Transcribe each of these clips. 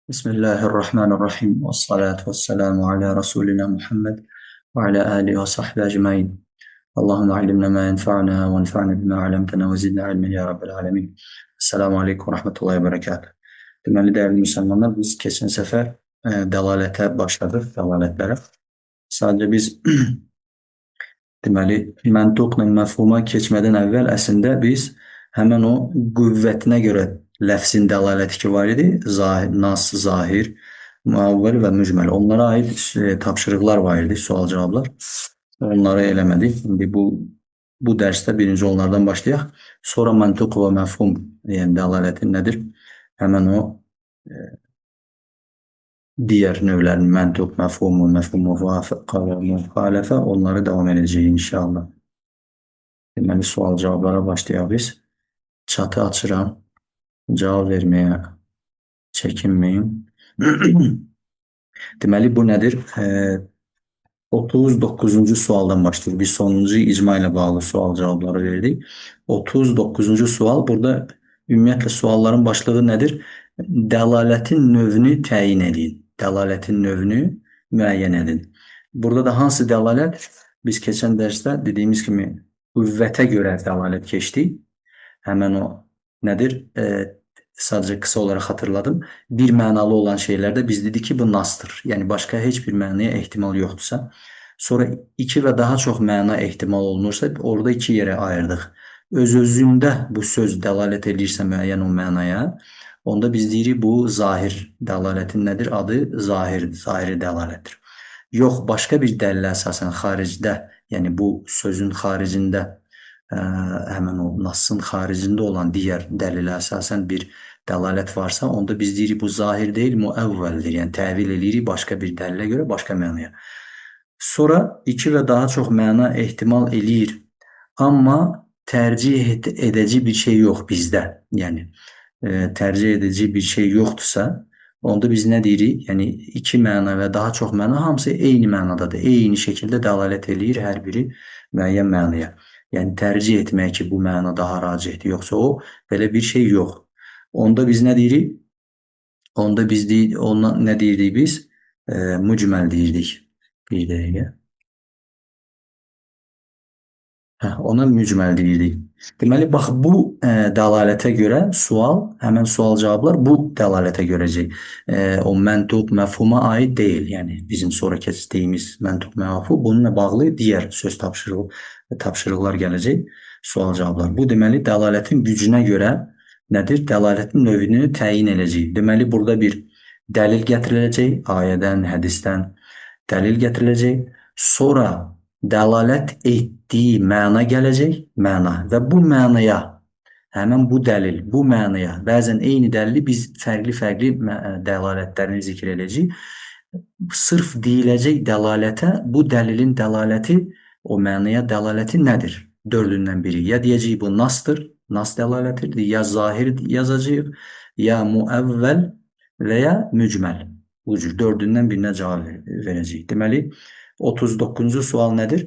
Bismillahirrahmanirrahim. Və salatu vesselamu ala Rasulina Muhammed ve ala alihi ve sahbihi ecmain. Allahümme allimna ma yenfa'na ve enfa'na bima alemtena ve zidna ilmen ya Rabbel alemin. Esselamu aleyküm ve rahmetullahi ve berekatuhu. Deməli, dəyərli müsəlmanlar, biz keçən səfər dəlalətə başladıq, dəlalətlərə. Sadəcə biz deməli, məntuqla məfhuma keçmədən əvvəl əslində biz həmən o qüvvətinə görə ləfzin dəlaləti ki var idi, zahir, nas, zahir, müəvvəl və mücməl. Onlara aid tapşırıqlar var idi, sual-cavablar. Onları eləmədik. İndi bu dərsdə birinci onlardan başlayaq. Sonra məntuq və məfhum, yəni dəlalətin nədir? Həmən o digər növlərin məntuq, məfhumu, məfhum müvafiqə və müxalifə onları davam edəcəyik inşallah. Deməli, sual-cavablara başlayaq biz. Çatı açıram. Cavab verməyə çəkinməyin. Deməli, bu nədir? 39-cu sualdan başlayır. Biz sonuncu icma ilə bağlı sual cavabları verdik. 39-cu sual burada ümumiyyətlə sualların başlığı nədir? Dəlalətin növünü təyin edin. Dəlalətin növünü müəyyən edin. Burada da hansı dəlalət? Biz keçən dərsdə dediyimiz kimi qüvvətə görə dəlalət keçdik. Həmən o nədir? Sadəcə qısa olaraq xatırladım. Bir mənalı olan şeylərdə biz dedik ki, bu nasdır. Yəni başqa heç bir mənaya ehtimal yoxdursa. Sonra iki və daha çox məna ehtimal olunursa, orada iki yerə ayırdıq. Öz-özündə bu söz dəlalət eləyirsə müəyyən o mənaya, onda biz deyirik bu zahir dəlalətin nədir? Adı zahirdir, zahiri dəlalətdir. Yox, başqa bir dəlilə əsasən xaricdə, yəni bu sözün xaricində, həmən o nassın xaricində olan digər dəlilə əsasən bir dəlalət varsa, onda biz deyirik bu zahir deyil, müəvvəldir. Yəni təvil eləyirik başqa bir dəlilə görə, başqa mənaya. Sonra iki və daha çox məna ehtimal eləyir. Amma tərcih edici bir şey yox bizdə. Yəni tərcih edici bir şey yoxdursa, onda biz nə deyirik? Yəni iki məna və daha çox məna hamısı eyni mənadadır. Eyni şəkildə dəlalət eləyir hər biri müəyyən mənaya. Yəni tərcih etmək ki, bu məna daha racihdir, yoxsa o belə bir şey yox. Onda biz nə deyirik? Onda biz deyir, ona nə deyirdik biz? Mücməl deyirdik. Bir dəqiqə. Ona mücməl deyirdik. Deməli, bax bu dəlalətə görə sual, həmən sual cavablar bu dəlalətə görəcək. O məntuq məfhuma aid deyil. Yəni bizim sonra keçdiyimiz məntuq məfhum bununla bağlı digər söz tapşırıqlar gələcək, sual cavablar. Bu deməli dəlalətin gücünə görə nədir? Dəlalətin növünü təyin edəcək. Deməli burada bir dəlil gətiriləcək, ayədən, hədisdən dəlil gətiriləcək. Sonra dəlalət etdiyi məna gələcək, məna və bu mənaya, həmən bu dəlil, bu mənaya, bəzən eyni dəlili biz fərqli-fərqli dəlalətlərini zikr edəcəyik. Sırf deyiləcək dəlalətə, bu dəlilin dəlaləti, o mənaya dəlaləti nədir? Dördündən biri. Ya deyəcəyik bu nasdır, nas dəlalətidir, ya zahir yazacağıq, ya müəvvəl və ya mücməl. Bu cür dördündən birinə cavab verəcəyik. Deməli, 39-cu sual nədir?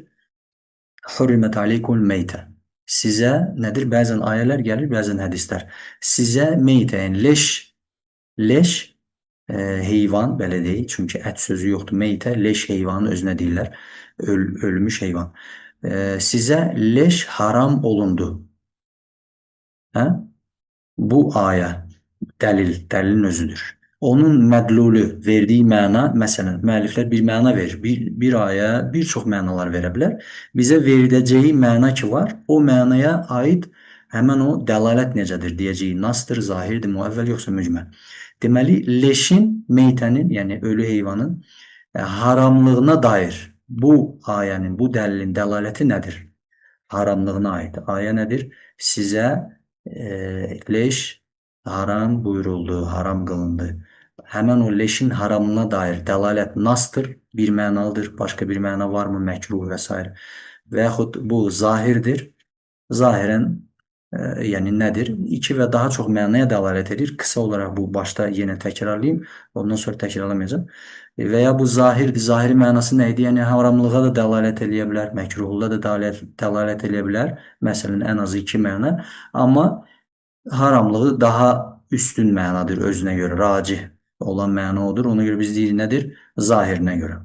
Hurrimet aleykumul meytə. Sizə nədir? Bəzən ayələr gəlir, bəzən hədislər. Sizə meytə, yəni leş heyvan, belə deyil. Çünki ət sözü yoxdur. Meytə, leş heyvanın özünə deyirlər. Ölmüş heyvan. Sizə leş haram olundu. Hə? Bu ayə, dəlil, dəlilin özüdür. Onun mədlulu verdiyi məna, məsələn, müəlliflər bir məna verir. Bir ayə bir çox mənalar verə bilər. Bizə veriləcəyi məna ki var, o mənaya aid həmən o dəlalət necədir? Deyəcəyi nasdır, zahirdir, müəvvəl yoxsa mücməl. Deməli, leşin, meytənin, yəni ölü heyvanın haramlığına dair bu ayənin, bu dəlilin dəlaləti nədir? Haramlığına aid. Ayə nədir? Sizə leş haram buyuruldu, haram qılındı. Həmən o leşin haramlığına dair dəlalət nasdır, bir mənalıdır, başqa bir məna varmı, məkruh və s. Və yaxud bu zahirdir. Zahirən yəni nədir? İki və daha çox mənaya dəlalət edir. Qısa olaraq bu başda yenə təkrarlayayım, ondan sonra təkrarlamayacağam. Və ya bu zahirdir. Zahiri mənası nə idi? Yəni haramlığa da dəlalət eləyə bilər, məkruhluğa da dəlalət eləyə bilər. Məsələn, ən azı iki məna. Amma haramlığı daha üstün mənadır özünə görə, racih. Olan məna odur. Ona görə biz deyirik nədir? Zahirinə görə.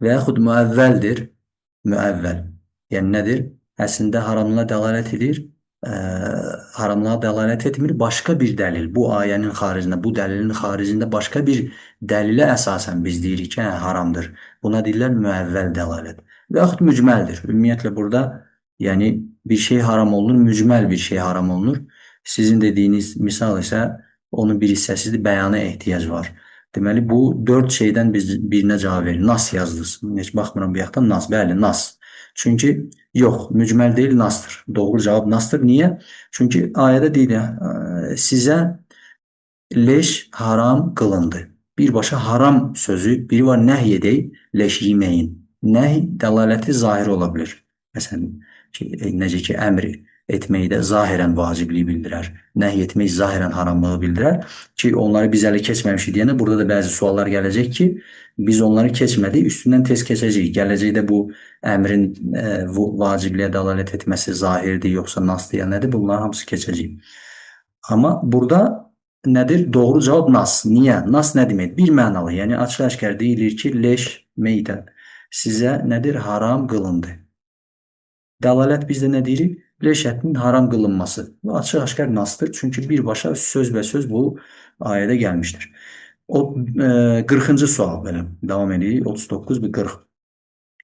Və yaxud müəvvəldir. Müəvvəl. Yəni nədir? Əslində haramlığa dəlalət edir. Haramlığa dəlalət etmir. Başqa bir dəlil. Bu ayənin xaricində, bu dəlilin xaricində başqa bir dəlilə əsasən biz deyirik ki, hə, haramdır. Buna deyirlər müəvvəl dəlalət. Və yaxud mücməldir. Ümumiyyətlə burada yəni bir şey haram olunur, mücməl bir şey haram olunur. Sizin dediyiniz misal isə onun bir hissəsidir, bəyana ehtiyac var. Deməli, bu 4 şeydən biz birinə cavab verir. Nas yazdınız. Heç baxmıram bu yaxdan nas. Bəli, nas. Çünki yox, mücməl deyil, nasdır. Doğru cavab nasdır. Niyə? Çünki ayədə deyir, sizə leş haram qılındı. Birbaşa haram sözü, biri var nəhy edək, leş yeməyin. Nəhy dəlaləti zahir ola bilir. Məsələn, ki, necə ki, əmr etməkdə zahirən vacibliyi bildirər. Nəhy etmək zahirən haramlığı bildirər ki, onları biz hələ keçməmişik deyənə burada da bəzi suallar gələcək ki, biz onları keçmədik, üstündən tez keçəcəyik. Gələcəkdə bu əmrin vacibliyə dəlalət etməsi zahirdir, yoxsa nasdır ya nədir? Bunların hamısı keçəcək. Amma burada nədir? Doğru cavab nas. Niyə? Nas nə demək? Bir mənalı, yəni açıq-aşkar deyilir ki, leş, meytə sizə nədir? Haram qılındı. Dəlalət bizdə nə deyirik? Leş ətinin haram qılınması. Bu açıq-aşkar nasdır. Çünki birbaşa söz və söz bu ayədə gəlmişdir. O 40-cı sual belə davam edirik. 39 bir 40.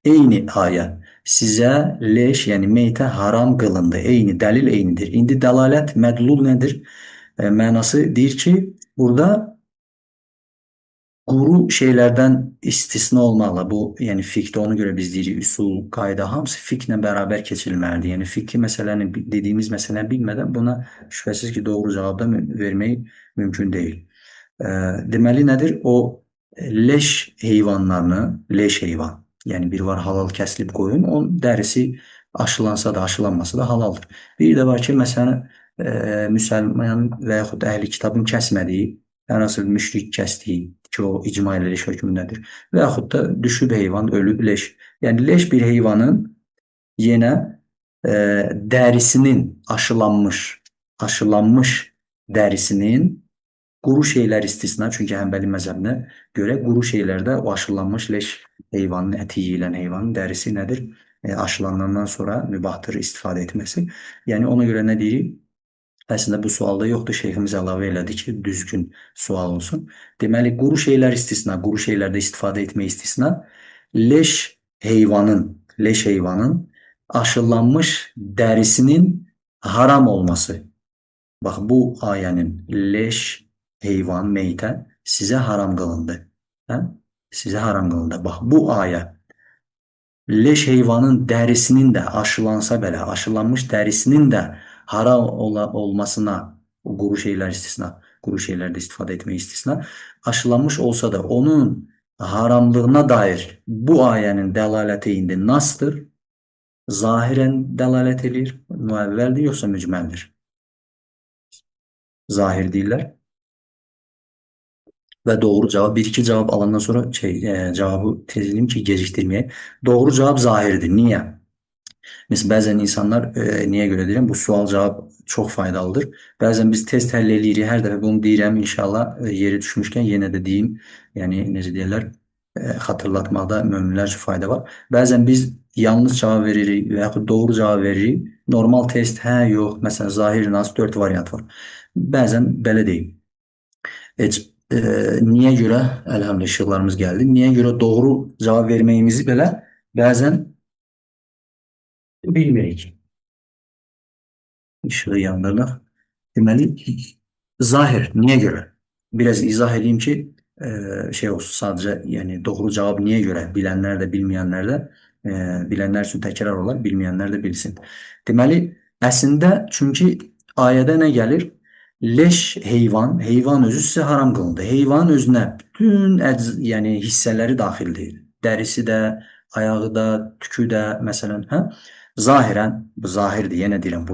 Eyni ayə. Sizə leş, yəni meytə haram qılındı. Eyni dəlil eynidir. İndi dəlalət, mədlul nədir? Mənası deyir ki, burada quru şeylərdən istisna olmaqla, bu, yəni fiqhdə ona görə biz deyirik üsul, qayda, hamısı fiqhlə bərabər keçirilməlidir. Yəni fiqhi məsələni, dediyimiz məsələni bilmədən buna şübhəsiz ki, doğru cavab da vermək mümkün deyil. Deməli nədir? O leş heyvanlarını, leş heyvan, yəni bir var halal kəsilib qoyun, onun dərisi aşılansa da, aşılanmasa da halaldır. Bir də var ki, məsələn, müsəlman və yaxud əhli kitabın kəsmədiyi, hər hansı bir müşrik kəsdiyi ki, o icma ilə leş hökmündədir. Və yaxud da düşüb heyvan, ölüb leş. Yəni leş bir heyvanın yenə dərisinin aşılanmış dərisinin quru şeylər istisna, çünki Həmbəli məzhəbinə görə quru şeylərdə o aşılanmış leş heyvanın əti yeyilən heyvanın dərisi nədir? Aşılanandan sonra mübahdır istifadə etməsi. Yəni ona görə nə deyirik? Əslində bu sualda yoxdur. Şeyximiz əlavə elədi ki, düzgün sual olsun. Deməli, quru şeylər istisna, quru şeylərdə istifadə etmək istisna. Leş heyvanın aşılanmış dərisinin haram olması. Bax, bu ayənin leş heyvan, meytə sizə haram qılındı. Hə? Sizə haram qılındı. Bax, bu ayə leş heyvanın dərisinin də aşılansa belə, aşılanmış dərisinin də haram olmasına, o quru şeylər istisna, quru şeylərdə istifadə etmək istisna, aşılanmış olsa da onun haramlığına dair bu ayənin dəlaləti indi nasdır, zahirən dəlalət eləyir, müəvvəldir, yoxsa mücməldir? Zahir deyirlər. Və doğru cavab, bir iki cavab alandan sonra cavabı tez eləyim ki, gecikdirməyək. Doğru cavab zahirdir. Niyə? Məsələn, bəzən insanlar niyə görə deyirəm, bu sual cavab çox faydalıdır. Bəzən biz tez həll eləyirik, hər dəfə bunu deyirəm, inşallah yeri düşmüşkən yenə də deyim, yəni necə deyirlər, xatırlatmaqda möminlər üçün fayda var. Bəzən biz yanlış cavab veririk və yaxud doğru cavab veririk. Normal test, hə, yox, məsələn, zahir, nas 4 variant var. Bəzən belə deyim. Heç niyə görə, əlhamdülillah işıqlarımız gəldi, niyə görə doğru cavab verməyimizi belə bəzən bilmirik. İşığı yandırdıq. Deməli, zahir, niyə görə? Biraz izah edeyim ki, şey olsun, sadəcə, yəni doğru cavab niyə görə? Bilənlər də, bilməyənlər də, bilənlər üçün təkrar olar, bilməyənlər də bilsin. Deməli, əslində, çünki ayədə nə gəlir? Leş heyvan, heyvan özü sizə haram qılındı. Heyvanın özünə bütün yəni hissələri daxildir. Dərisi də, ayağı da, tükü də, məsələn, hə? Zahirən, bu zahirdir, yenə deyirəm,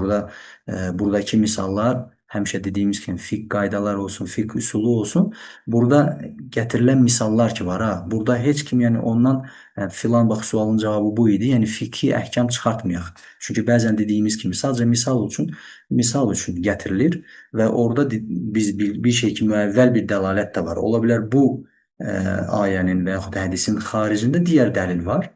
buradakı misallar Həmişə dediyimiz kimi fiqh qaydaları olsun, fiqh üsulu olsun. Burada gətirilən misallar ki var ha. Burada heç kim yəni ondan filan bax sualın cavabı bu idi. Yəni fiqhi əhkam çıxartmayaq. Çünki bəzən dediyimiz kimi sadəcə misal üçün gətirilir və orada biz bir şey ki müəvvəl bir dəlalət də var. Ola bilər bu ayənin və yaxud hədisin xaricində digər dəlil var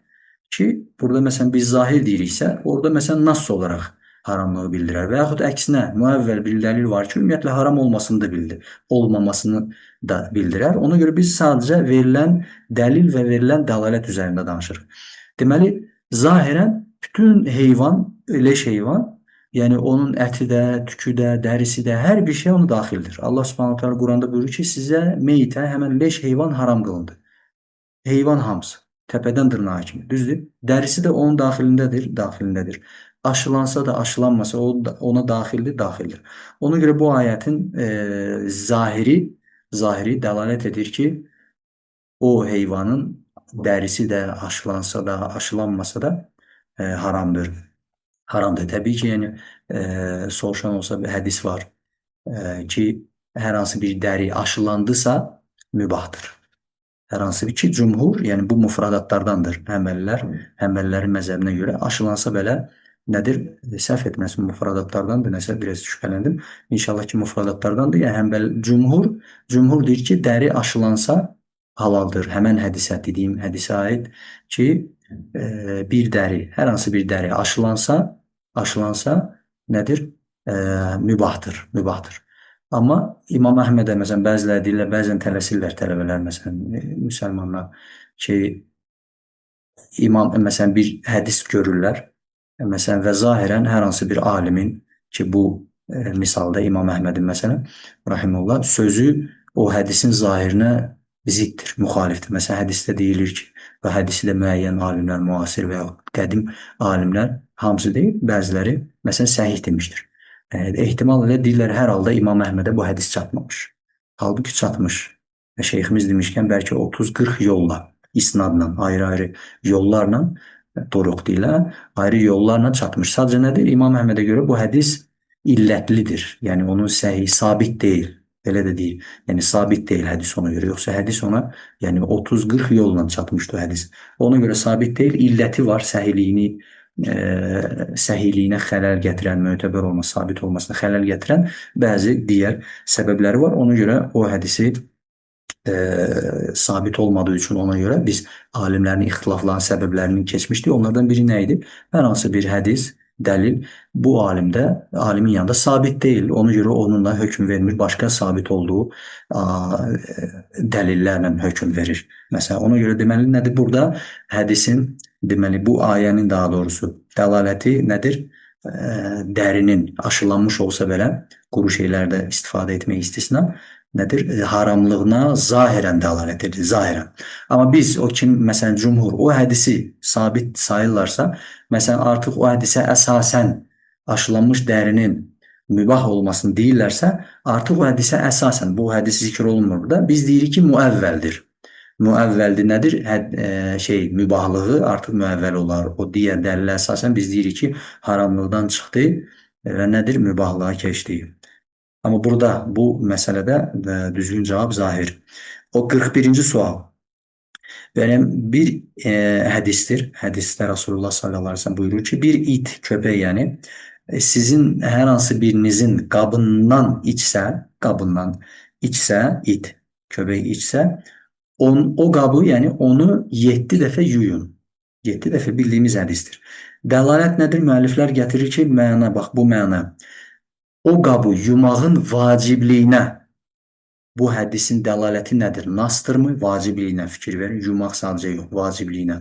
ki, burada məsələn biz zahir deyiriksə, orada məsələn nass olaraq haramlığı bildirər və yaxud əksinə müəvvəl bir dəlil var ki, ümumiyyətlə haram olmasını da bildir, olmamasını da bildirər. Ona görə biz sadəcə verilən dəlil və verilən dəlalət üzərində danışırıq. Deməli, zahirən bütün heyvan, leş heyvan, yəni onun əti də, tükü də, dərisi də, hər bir şey ona daxildir. Allah Subhanahu taala Quranda buyurur ki, sizə meytə, həmən leş heyvan haram qılındı. Heyvan hamısı, təpədən dırnağa kimi, düzdür? Dərisi də onun daxilindədir, daxilindədir. Aşılansa da, aşılanmasa o da, ona daxildir, daxildir. Ona görə bu ayətin zahiri dəlalət edir ki, o heyvanın dərisi də aşılansa da, aşılanmasa da haramdır. Haramdır. Təbii ki, yəni soruşan olsa bir hədis var ki, hər hansı bir dəri aşılandısa mübahdır. Hər hansı bir ki, cümhur, yəni bu mufradatlardandır. Həmbəllərin məzhəbinə görə aşılansa belə nədir? Səhv etməsin, mufradatlardandır. Nəsə biraz şübhələndim. İnşallah ki, mufradatlardandır. Yəni həmbəl cümhur deyir ki, dəri aşılansa halaldır. Həmən hədisə, dediyim hədisə aid ki, bir dəri, hər hansı bir dəri aşılansa nədir? Mübahdır, mübahdır. Amma İmam Əhmədə məsələn bəziləri deyirlər, bəzən tələsirlər tələbələr məsələn müsəlmanlar ki, imam məsələn bir hədis görürlər. Məsələn və zahirən hər hansı bir alimin ki, bu misalda İmam Əhmədin məsələn rahimehullah sözü o hədisin zahirinə ziddir, müxalifdir. Məsələn hədisdə deyilir ki, və hədisi də müəyyən alimlər, müasir və ya qədim alimlər hamısı deyil, bəziləri məsələn səhih demişdir. Ehtimal elə deyirlər hər halda İmam Əhmədə bu hədis çatmamış. Halbuki çatmış. Və şeyximiz demişkən bəlkə 30-40 yolla, isnadla, ayrı-ayrı yollarla, toruq deyirlər, ayrı yollarla çatmış. Sadəcə nədir? İmam Əhmədə görə bu hədis illətlidir. Yəni onun səhih, sabit deyil. Elə də deyil. Yəni sabit deyil hədis ona görə. Yoxsa hədis ona yəni 30-40 yolla çatmışdı o hədis. Ona görə sabit deyil, illəti var, səhihliyini səhihliyinə xələl gətirən, mötəbər olması, sabit olmasına xələl gətirən bəzi digər səbəbləri var. Ona görə o hədisi sabit olmadığı üçün ona görə biz alimlərin ixtilaflarının səbəblərinin keçmişdik. Onlardan biri nə idi? Hər hansı bir hədis, dəlil bu alimdə, alimin yanında sabit deyil. Ona görə onunla hökm vermir. Başqa sabit olduğu dəlillərlə hökm verir. Məsələn, ona görə deməli nədir? Burada hədisin, deməli bu ayənin daha doğrusu dəlaləti nədir? Dərinin aşılanmış olsa belə quru şeylərdə istifadə etmək istisna nədir? Haramlığına zahirən dəlalət edir, zahirən. Amma biz o kim məsələn cümhur o hədisi sabit sayırlarsa, məsələn artıq o hədisə əsasən aşılanmış dərinin mübah olmasını deyirlərsə, artıq o hədisə əsasən bu hədis zikr olunmur burada. Biz deyirik ki, müəvvəldir. Müəvvəldir nədir? Mübahlığı artıq müəvvəl olar. O digər dəlilə əsasən biz deyirik ki, haramlıqdan çıxdı və nədir? Mübahlığa keçdi. Amma burada bu məsələdə düzgün cavab zahir. O 41-ci sual. Benim bir hədisdir. Hədisdə Rasulullah sallallahu aleyhi ve sellem buyurur ki, bir it, köpək yəni sizin hər hansı birinizin qabından içsə, it, köpək içsə, o qabı, yəni onu 7 dəfə yuyun. 7 dəfə bildiyimiz hədisdir. Dəlalət nədir? Müəlliflər gətirir ki, məna, bax bu məna. O qabı yumağın vacibliyinə bu hədisin dəlaləti nədir? Nastırmı? Vacibliyinə fikir verin. Yumaq sadəcə yox, vacibliyinə.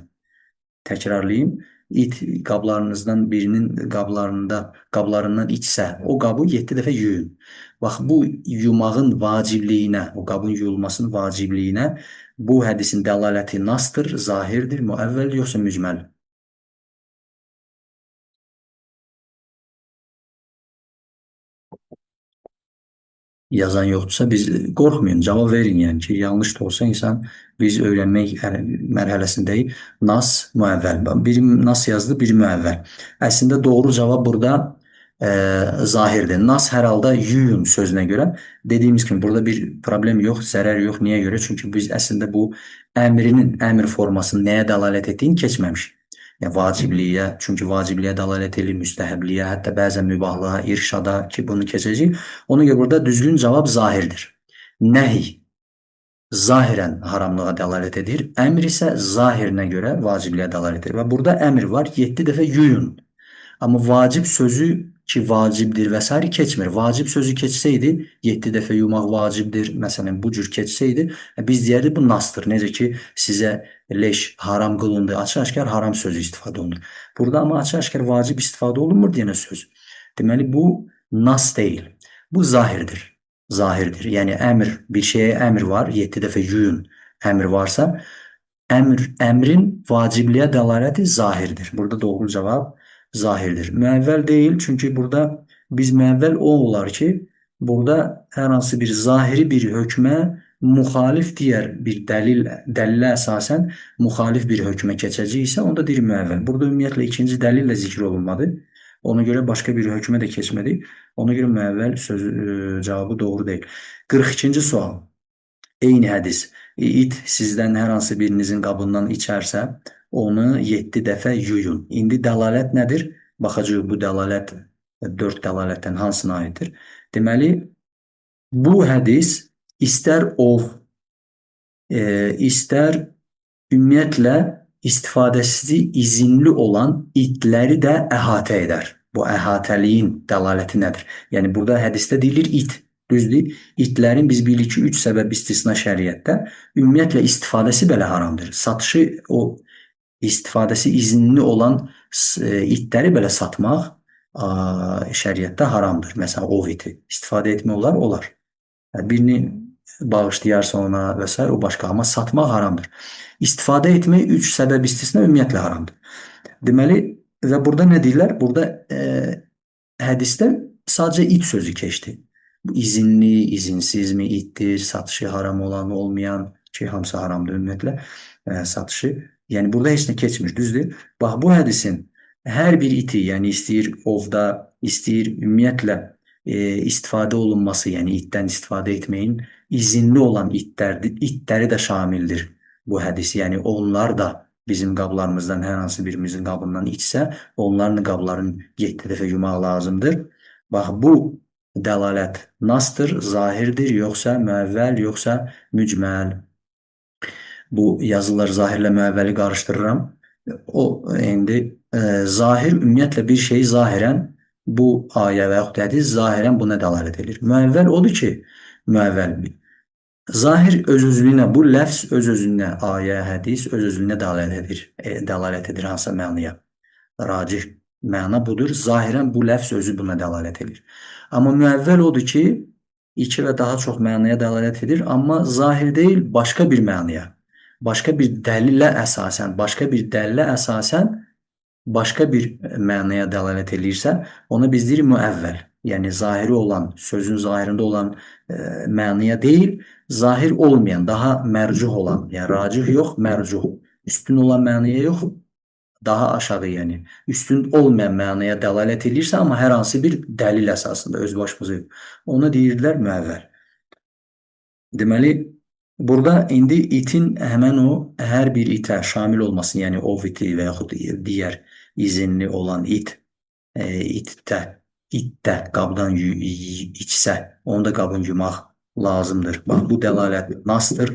Təkrarlayayım. İt qablarınızdan birinin qablarından içsə, o qabı 7 dəfə yuyun. Bax bu yumağın vacibliyinə, o qabın yuyulmasının vacibliyinə bu hədisin dəlaləti nastır, zahirdir, müəvvəl yoxsa mücməl? Yazan yoxdursa biz qorxmayın, cavab verin yəni ki, yanlış da olsa insan biz öyrənmək mərhələsindəyik. Nas, müəvvəl. Biri nas yazdı, biri müəvvəl. Əslində doğru cavab burada Zahirdir. Nas hər halda yuyun sözünə görə dediyimiz kimi burada bir problem yox, zərər yox. Niyə görə? Çünki biz əslində bu əmrinin əmr formasının nəyə dəlalət etdiyini keçməmişik. Yəni vacibliyə, çünki vacibliyə dəlalət edir, müstəhəbliyə, hətta bəzən mübahlığa, irşada ki, bunu keçəcəyik. Ona görə burada düzgün cavab zahirdir. Nəhy zahirən haramlığa dəlalət edir. Əmr isə zahirinə görə vacibliyə dəlalət edir. Və burada əmr var, 7 dəfə yuyun. Amma vacib sözü ki, vacibdir və sair keçmir. Vacib sözü keçsəydi, 7 dəfə yumaq vacibdir, məsələn, bu cür keçsəydi, biz deyərdik bu nasdır. Necə ki, sizə leş haram qılındı, açıq-aşkar haram sözü istifadə olunur. Burada amma açıq-aşkar vacib istifadə olunmur deyənə söz. Deməli, bu nas deyil. Bu zahirdir. Zahirdir. Yəni əmr, bir şeyə əmr var, 7 dəfə yuyun əmr varsa, əmrin vacibliyə dəlaləti zahirdir. Burada doğru cavab zahirdir. Müəvvəl deyil, çünki burada biz müəvvəl o olar ki, burada hər hansı bir zahiri bir hökmə müxalif digər bir dəlilə əsasən müxalif bir hökmə keçəcəksə, onda deyir müəvvəl. Burada ümumiyyətlə ikinci dəlil də zikr olunmadı. Ona görə başqa bir hökmə də keçmədi. Ona görə müəvvəl sözü, cavabı doğru deyil. 42-ci sual. Eyni hədis. İt sizdən hər hansı birinizin qabından içərsə, onu 7 dəfə yuyun. İndi dəlalət nədir? Baxacağıq bu dəlalət 4 dəlalətdən hansına aiddir? Deməli, bu hədis istər ov, istər ümumiyyətlə istifadəsi izinli olan itləri də əhatə edər. Bu əhatəliyin dəlaləti nədir? Yəni burada hədisdə deyilir it. Düzdür? İtlərin biz bilirik ki, 3 səbəb istisna şəriətdə ümumiyyətlə istifadəsi belə haramdır. Satışı o istifadəsi izinli olan itləri belə satmaq şəriətdə haramdır. Məsələn, ov iti istifadə etmək olar, olar. Yəni, birini bağışlayarsa ona və s. o başqa, amma satmaq haramdır. İstifadə etmək 3 səbəb istisna ümumiyyətlə haramdır. Deməli, və burada nə deyirlər? Burada hədisdə sadəcə it sözü keçdi. Bu izinli, izinsizmi itdir, satışı haram olan, olmayan ki, hamısı haramdır ümumiyyətlə satışı. Yəni burada heç nə keçmir, düzdür? Bax bu hədisin hər bir iti, yəni istəyir ovda, istəyir ümumiyyətlə istifadə olunması, yəni itdən istifadə etməyin izinli olan itləri də şamildir bu hədis. Yəni onlar da bizim qablarımızdan hər hansı birimizin qabından içsə, onların qablarını 7 dəfə yumaq lazımdır. Bax bu dəlalət nasdır, zahirdir, yoxsa müəvvəl, yoxsa mücməl. Bu yazılar zahirlə müəvvəli qarışdırıram. O indi zahir ümumiyyətlə bir şeyi zahirən bu ayə və yaxud hədis zahirən buna dəlalət edir. Müəvvəl odur ki, müəvvəl zahir öz-özlüyünə bu ləfz öz-özlüyünə ayə, hədis öz-özlüyünə dəlalət edir. Dəlalət edir hansısa mənaya. Racih məna budur. Zahirən bu ləfz özü buna dəlalət edir. Amma müəvvəl odur ki, iki və daha çox mənaya dəlalət edir, amma zahir deyil, başqa bir mənaya. Başqa bir dəlilə əsasən, başqa bir dəlilə əsasən başqa bir mənaya dəlalət eləyirsə, ona biz deyirik müəvvəl. Yəni zahiri olan, sözün zahirində olan mənaya deyil, zahir olmayan, daha mərcuh olan, yəni racih yox, mərcuh. Üstün olan mənaya yox, daha aşağı, yəni üstün olmayan mənaya dəlalət eləyirsə, amma hər hansı bir dəlil əsasında öz başımıza yox. Ona deyirdilər müəvvəl. Deməli, burada indi itin həmən o hər bir itə şamil olmasın, yəni ov iti və yaxud digər izinli olan it, itdə qabdan içsə, onu da qabın yumaq lazımdır. Bax, bu dəlalət nasdır,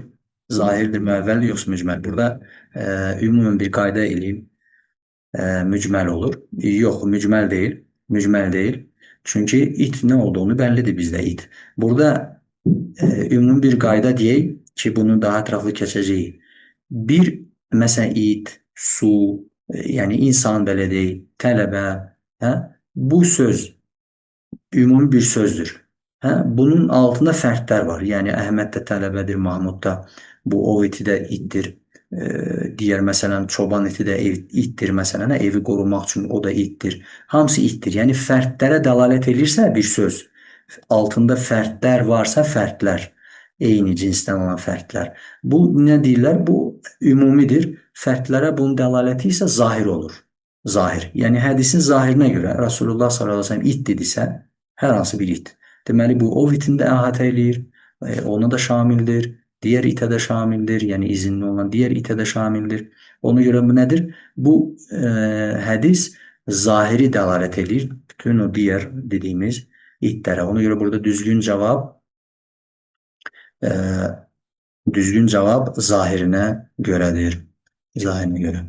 zahirdir, müəvvəl, yoxsa mücməl. Burada ümumən bir qayda eləyim, mücməl olur. Yox, mücməl deyil, mücməl deyil. Çünki it nə olduğunu bəllidir bizdə it. Burada ümumi bir qayda deyək ki, bunu daha ətraflı keçəcəyik. Bir, məsələn, it, su, yəni insan belə deyək, tələbə, hə? Bu söz ümumi bir sözdür. Hə? Bunun altında fərdlər var. Yəni Əhməd də tələbədir, Mahmud da, bu ov iti də itdir. Digər məsələn çoban iti də itdir məsələn, hə? Evi qorumaq üçün o da itdir. Hamısı itdir. Yəni fərdlərə dəlalət eləyirsə bir söz, altında fərdlər varsa fərdlər, eyni cinsdən olan fərdlər. Bu nə deyirlər? Bu ümumidir. Fərdlərə bunun dəlaləti isə zahir olur. Zahir. Yəni hədisin zahirinə görə Rasulullah sallallahu əleyhi və səlləm it dedisə, hər hansı bir it. Deməli bu ov itini də əhatə eləyir, ona da şamildir, digər itə də şamildir, yəni izinli olan digər itə də şamildir. Ona görə bu nədir? Bu hədis zahiri dəlalət eləyir bütün o digər dediyimiz itlərə. Ona görə burada düzgün cavab zahirinə görədir. Zahirinə görə.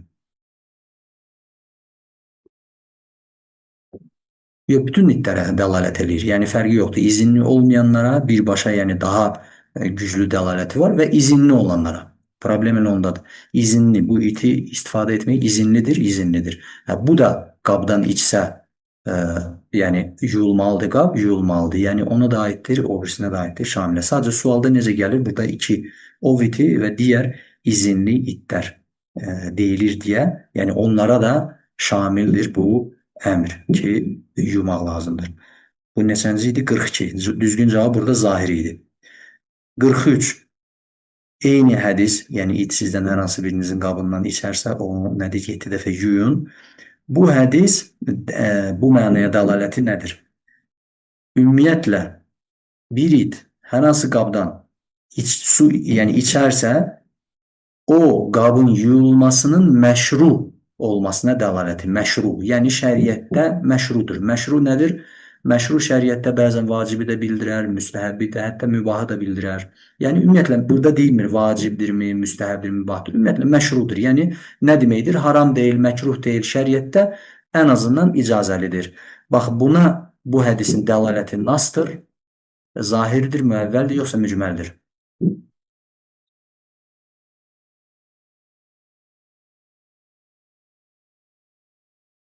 Yox, bütün itlərə dəlalət eləyir. Yəni fərqi yoxdur. İzinli olmayanlara birbaşa, yəni daha güclü dəlaləti var və izinli olanlara. Problem elə ondadır. İzinli, bu iti istifadə etmək izinlidir, izinlidir. Hə, bu da qabdan içsə, yəni yuyulmalıdır qab, yuyulmalıdır. Yəni ona da aiddir, o birisinə də aiddir, şamilə. Sadəcə sualda necə gəlir? Burada iki ov iti və digər izinli itlər deyilir deyə, yəni onlara da şamildir bu əmr ki, yumaq lazımdır. Bu neçənci idi? 42. Düzgün cavab burada zahiri idi. 43. Eyni hədis, yəni it sizdən hər hansı birinizin qabından içərsə, onu nədir ki, 7 dəfə yuyun. Bu hədis, bu mənaya dəlaləti nədir? Ümumiyyətlə, bir it hər hansı qabdan su, yəni içərsə, o qabın yuyulmasının məşru olmasına dəlaləti, məşru, yəni şəriətdə məşrudur. Məşru nədir? Məşru şəriətdə bəzən vacibi də bildirər, müstəhəbbi də, hətta mübahı da bildirər. Yəni ümumiyyətlə burada deyilmir vacibdirmi, müstəhəbdir, mübahdır. Ümumiyyətlə məşrudur. Yəni nə deməkdir? Haram deyil, məkruh deyil, şəriətdə ən azından icazəlidir. Bax buna bu hədisin dəlaləti nasdır, zahirdir, müəvvəldir, yoxsa mücməldir?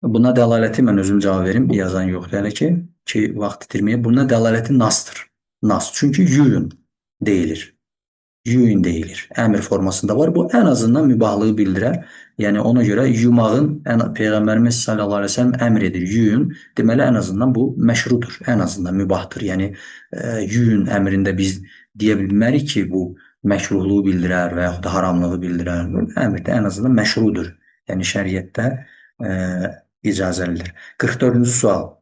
Buna dəlaləti mən özüm cavab verim, yazan yoxdur hələ ki, vaxt itirməyə. Buna dəlaləti nasdır. Nas. Çünki yuyun deyilir. Yuyun deyilir. Əmr formasında var. Bu ən azından mübahlığı bildirər. Yəni ona görə yumağın Peyğəmbərimiz sallallahu əleyhi və səlləm əmr edir. Yuyun. Deməli ən azından bu məşrudur. Ən azından mübahdır. Yəni yuyun əmrində biz deyə bilmərik ki, bu məkruhluğu bildirər və yaxud da haramlığı bildirər. Əmrdə ən azından məşrudur. Yəni şəriətdə icazəlidir. 44-cü sual.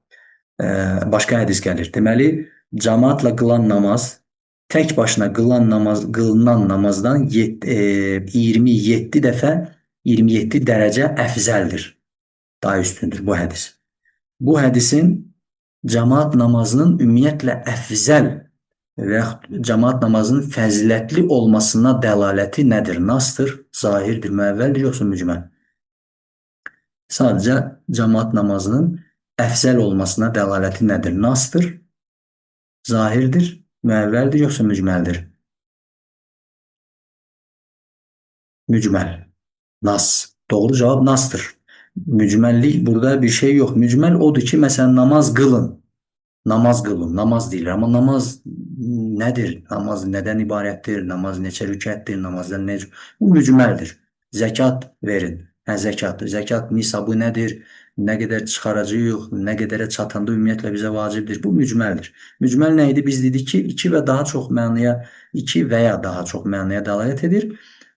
Başqa hədis gəlir. Deməli, cəmaatla qılan namaz tək başına qılınan namazdan 27 dəfə 27 dərəcə əfzəldir. Daha üstündür bu hədis. Bu hədisin cəmaat namazının ümumiyyətlə əfzəl və yaxud cəmaat namazının fəzilətli olmasına dəlaləti nədir? Nasdır, zahirdir, müəvvəldir, yoxsa mücməl? Sadəcə cəmaat namazının əfzəl olmasına dəlaləti nədir? Nasdır, zahirdir, müəvvəldir, yoxsa mücməldir? Mücməl. Nas. Doğru cavab nasdır. Mücməllik burada bir şey yox. Mücməl odur ki, məsələn, namaz qılın. Namaz qılın. Namaz deyilir. Amma namaz nədir? Namaz nədən ibarətdir? Namaz neçə rükətdir? Namazdan necə? Bu mücməldir. Zəkat verin. Hə, zəkat. Zəkat nisabı nədir? Nə qədər çıxaracağıq, nə qədərə çatanda ümumiyyətlə bizə vacibdir. Bu mücməldir. Mücməl nə idi? Biz dedik ki, iki və daha çox mənaya, iki və ya daha çox mənaya dəlalət edir.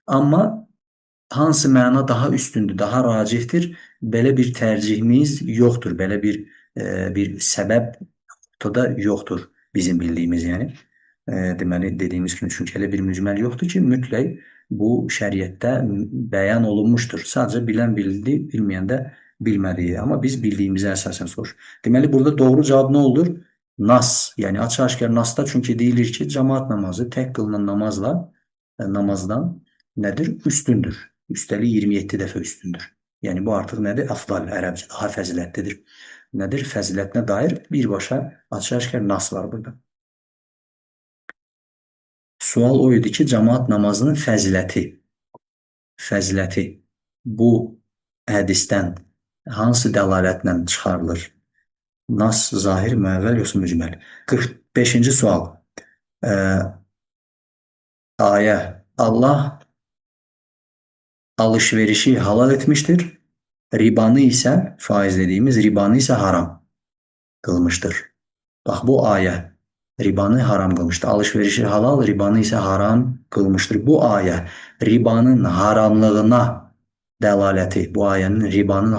Amma hansı məna daha üstündür, daha racihdir? Belə bir tərcihimiz yoxdur. Belə bir səbəb ortada yoxdur bizim bildiyimiz, yəni. Deməli, dediyimiz kimi, çünki elə bir mücməl yoxdur ki, mütləq bu şəriətdə bəyan olunmuşdur. Sadəcə bilən bildi, bilməyən də bilmədiyi. Amma biz bildiyimizə əsasən soruşur. Deməli, burada doğru cavab nə olur? Nas. Yəni, açıq-aşkar nasda, çünki deyilir ki, cəmaat namazı tək qılınan namazdan nədir? Üstündür. Üstəlik 27 dəfə üstündür. Yəni, bu artıq nədir? Afdal, ərəbcə, daha fəzilətlidir. Nədir? Fəzilətinə dair birbaşa açıq-aşkar nas var burada. Sual o idi ki, cəmaat namazının fəziləti bu hədisdən hansı dəlalətlə çıxarılır? Nas, zahir, müəvvəl, yoxsa mücməl? 45-ci sual. Ayə. Allah alışverişi halal etmiştir. Ribanı isə, faiz dediyimiz ribanı isə haram qılmışdır. Bax, bu ayə ribanı haram qılmışdır. Alışverişi halal, ribanı isə haram qılmışdır. Bu ayə ribanın haramlığına dəlaləti, bu ayənin ribanın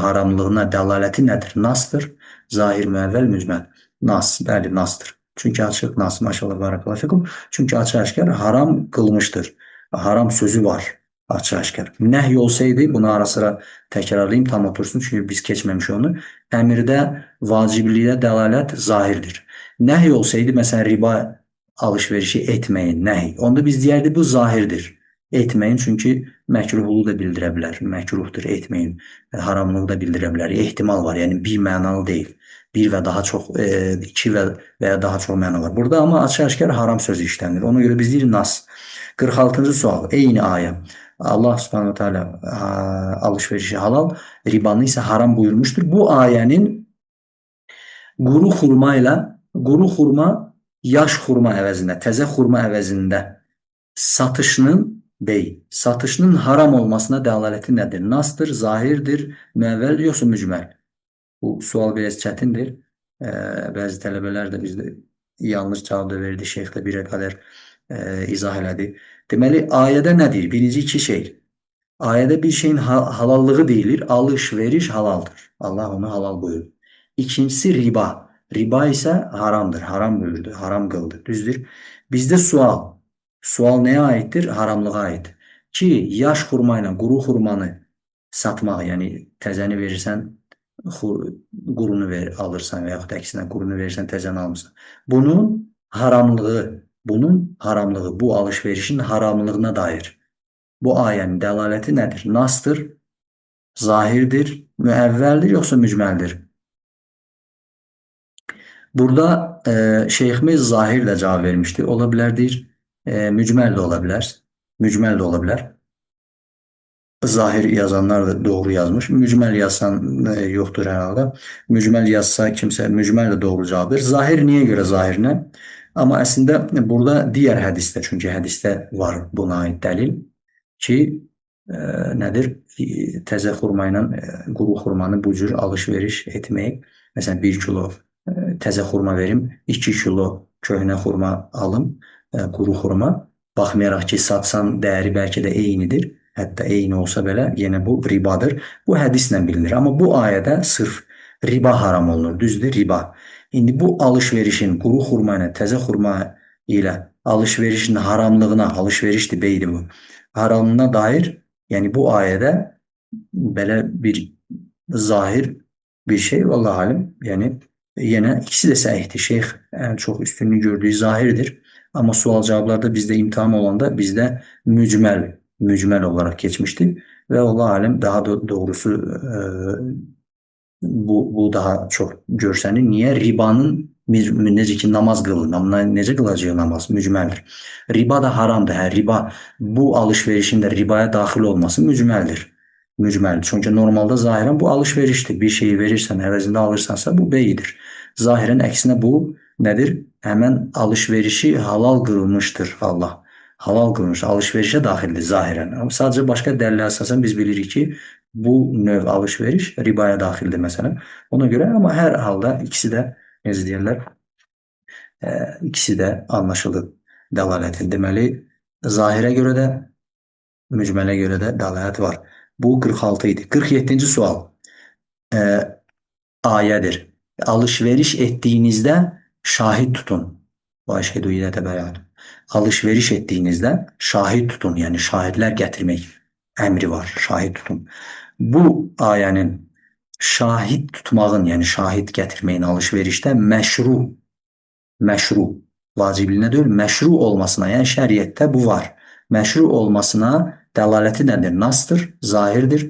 haramlığına dəlaləti nədir? Nasdır, zahir, müəvvəl, mücməl. Nas, bəli, nasdır. Çünki açıq nas, maşallah, barakallahu fikum. Çünki açıq-aşkar haram qılmışdır. Haram sözü var açıq-aşkar. Nəhy olsaydı, bunu ara sıra təkrarlayayım, tam otursun. Çünki biz keçməmiş onu. Əmirdə vacibliyə dəlalət zahirdir. Nəhy olsaydı, məsələn, riba alışverişi etməyin, nəhy. Onda biz deyərdik, bu zahirdir. Etməyin, çünki məkruhluğu da bildirə bilər. Məkruhdur, etməyin. Haramlığı da bildirə bilər. Ehtimal var, yəni bir mənalı deyil. Bir və daha çox, iki və ya daha çox məna var. Burada amma açıq-aşkar haram sözü işlənir. Ona görə biz deyirik nas. 46-cı sual. Eyni ayə. Allah Subhanahu Teala alışverişi halal, ribanı isə haram buyurmuşdur. Bu ayənin quru xurma ilə quru xurma yaş xurma əvəzində, təzə xurma əvəzində satışının satışının haram olmasına dəlaləti nədir? Nasdır, zahirdir, müəvvəldir, yoxsa mücməl? Bu sual biraz çətindir. Bəzi tələbələr də bizdə yanlış cavab da verdi. Şeyx də birə qədər izah elədi. Deməli, ayədə nə deyir? Birinci iki şey. Ayədə bir şeyin halallığı deyilir. Alış-veriş halaldır. Allah onu halal buyurdu. İkincisi riba. Riba isə haramdır. Haram buyurdu. Haram qıldı. Düzdür? Bizdə sual. Sual nəyə aiddir? Haramlığa aid. Ki, yaş xurma ilə quru xurmanı satmaq, yəni təzəni verirsən, qurunu alırsan və yaxud əksinə qurunu verirsən, təzəni almırsan. Bunun haramlığı, bunun haramlığı, bu alışverişin haramlığına dair. Bu ayənin dəlaləti nədir? Nasdır, zahirdir, müəvvəldir, yoxsa mücməldir? Burada şeyximiz zahir də cavab vermişdi. Ola bilər deyir, mücməl də ola bilər. Mücməl də ola bilər. Zahir yazanlar da doğru yazmış. Mücməl yazsan yoxdur hər halda. Mücməl yazsa kimsə mücməl də doğru cavab verir. Zahir niyə görə zahirinə? Amma əslində burada digər hədisdə, çünki hədisdə var buna aid dəlil ki, nədir? Təzə xurma ilə quru xurmanı bu cür alış-veriş etmək. Məsələn, 1 kilo təzə xurma verim, 2 kilo köhnə xurma alım, quru xurma. Baxmayaraq ki, satsan dəyəri bəlkə də eynidir. Hətta eyni olsa belə yenə bu ribadır. Bu hədislə bilinir. Amma bu ayədə sırf riba haram olunur. Düzdür, riba. İndi bu alışverişin quru xurma ilə təzə xurma ilə alışverişin haramlığına, alışverişdir, beydir bu. Haramlığına dair, yəni bu ayədə belə bir zahir bir şey vallahi alim, yəni yenə ikisi də səhihdir. Şeyx ən çox üstünlüyü gördüyü zahirdir. Amma sual cavablarda bizdə imtahan olanda bizdə mücməl olaraq keçmişdi və Allah aləm daha da doğrusu bu daha çox görsənir. Niyə? Ribanın necə ki namaz qılınır, necə qılacaq namaz? Mücməldir. Riba da haramdır. Hə, riba bu alışverişin də ribaya daxil olması mücməldir. Mücməldir. Çünki normalda zahirən bu alışverişdir. Bir şeyi verirsən, əvəzində alırsansa bu beyidir. Zahirən əksinə bu nədir? Həmən alışverişi halal qılmışdır Allah. Halal qılmış, alışverişə daxildir zahirən. Amma sadəcə başqa dəlillə əsasən biz bilirik ki, bu növ alışveriş ribaya daxildir məsələn. Ona görə amma hər halda ikisi də necə deyirlər, ikisi də anlaşılır dəlalətin. Deməli, zahirə görə də, mücmələ görə də dəlalət var. Bu 46 idi. 47-ci sual ayədir. Alışveriş etdiyinizdə şahid tutun. Və eşhedü ilə təbəyyən. Alışveriş etdiyinizdə şahid tutun. Yəni şahidlər gətirmək əmri var. Şahid tutun. Bu ayənin şahid tutmağın, yəni şahid gətirməyin alışverişdə məşru, vacibliyinə deyil, məşru olmasına, yəni şəriətdə bu var. Məşru olmasına dəlaləti nədir? Nasdır, zahirdir,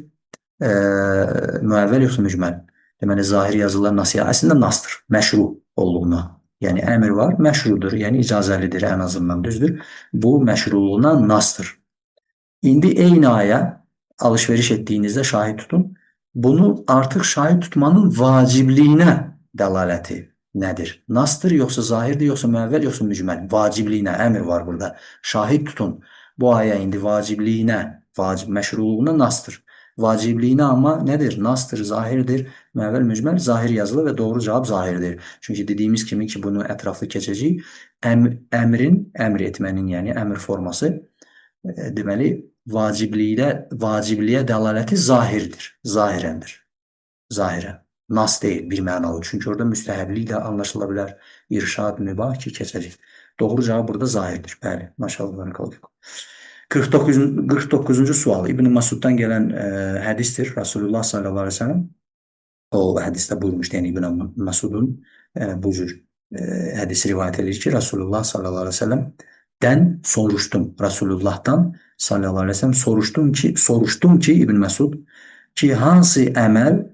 müəvvəl yoxsa mücməl? Deməli, zahir yazılar nasiya əslində nasdır, məşru olduğuna. Yəni əmr var, məşrudur, yəni icazəlidir ən azından, düzdür. Bu məşruluğuna nasdır. İndi eyni ayə alışveriş etdiyinizdə şahid tutun. Bunu artıq şahid tutmanın vacibliyinə dəlaləti nədir? Nasdır, yoxsa zahirdir, yoxsa müəvvəl, yoxsa mücməl? Vacibliyinə əmr var burada. Şahid tutun. Bu ayə indi vacibliyinə, vacib məşruluğuna nasdır. Vacibliyinə amma nədir? Nasdır, zahirdir, müəvvəl, mücməl, zahir yazılı və doğru cavab zahirdir. Çünki dediyimiz kimi ki, bunu ətraflı keçəcəyik. Əmrin, əmr etmənin, yəni əmr forması deməli vacibliyə dəlaləti zahirdir, zahirəndir. Zahirən. Nas deyil, bir mənalı. Çünki orada müstəhəblik də anlaşıla bilər. İrşad, mübah ki, keçəcək. Doğru cavab burada zahirdir. Bəli, maşallah, barakallahu. 49-cu sual. İbn Masuddan gələn hədisdir. Rasulullah sallallahu aleyhi ve sellem o hədisdə buyurmuşdu. Yəni İbn Masudun bu cür hədisi rivayət edir ki, Rasulullah sallallahu aleyhi ve sellem'den soruşdum. Rasulullah'tan sallallahu aleyhi ve sellem soruşdum ki İbn Məsud ki hansı əməl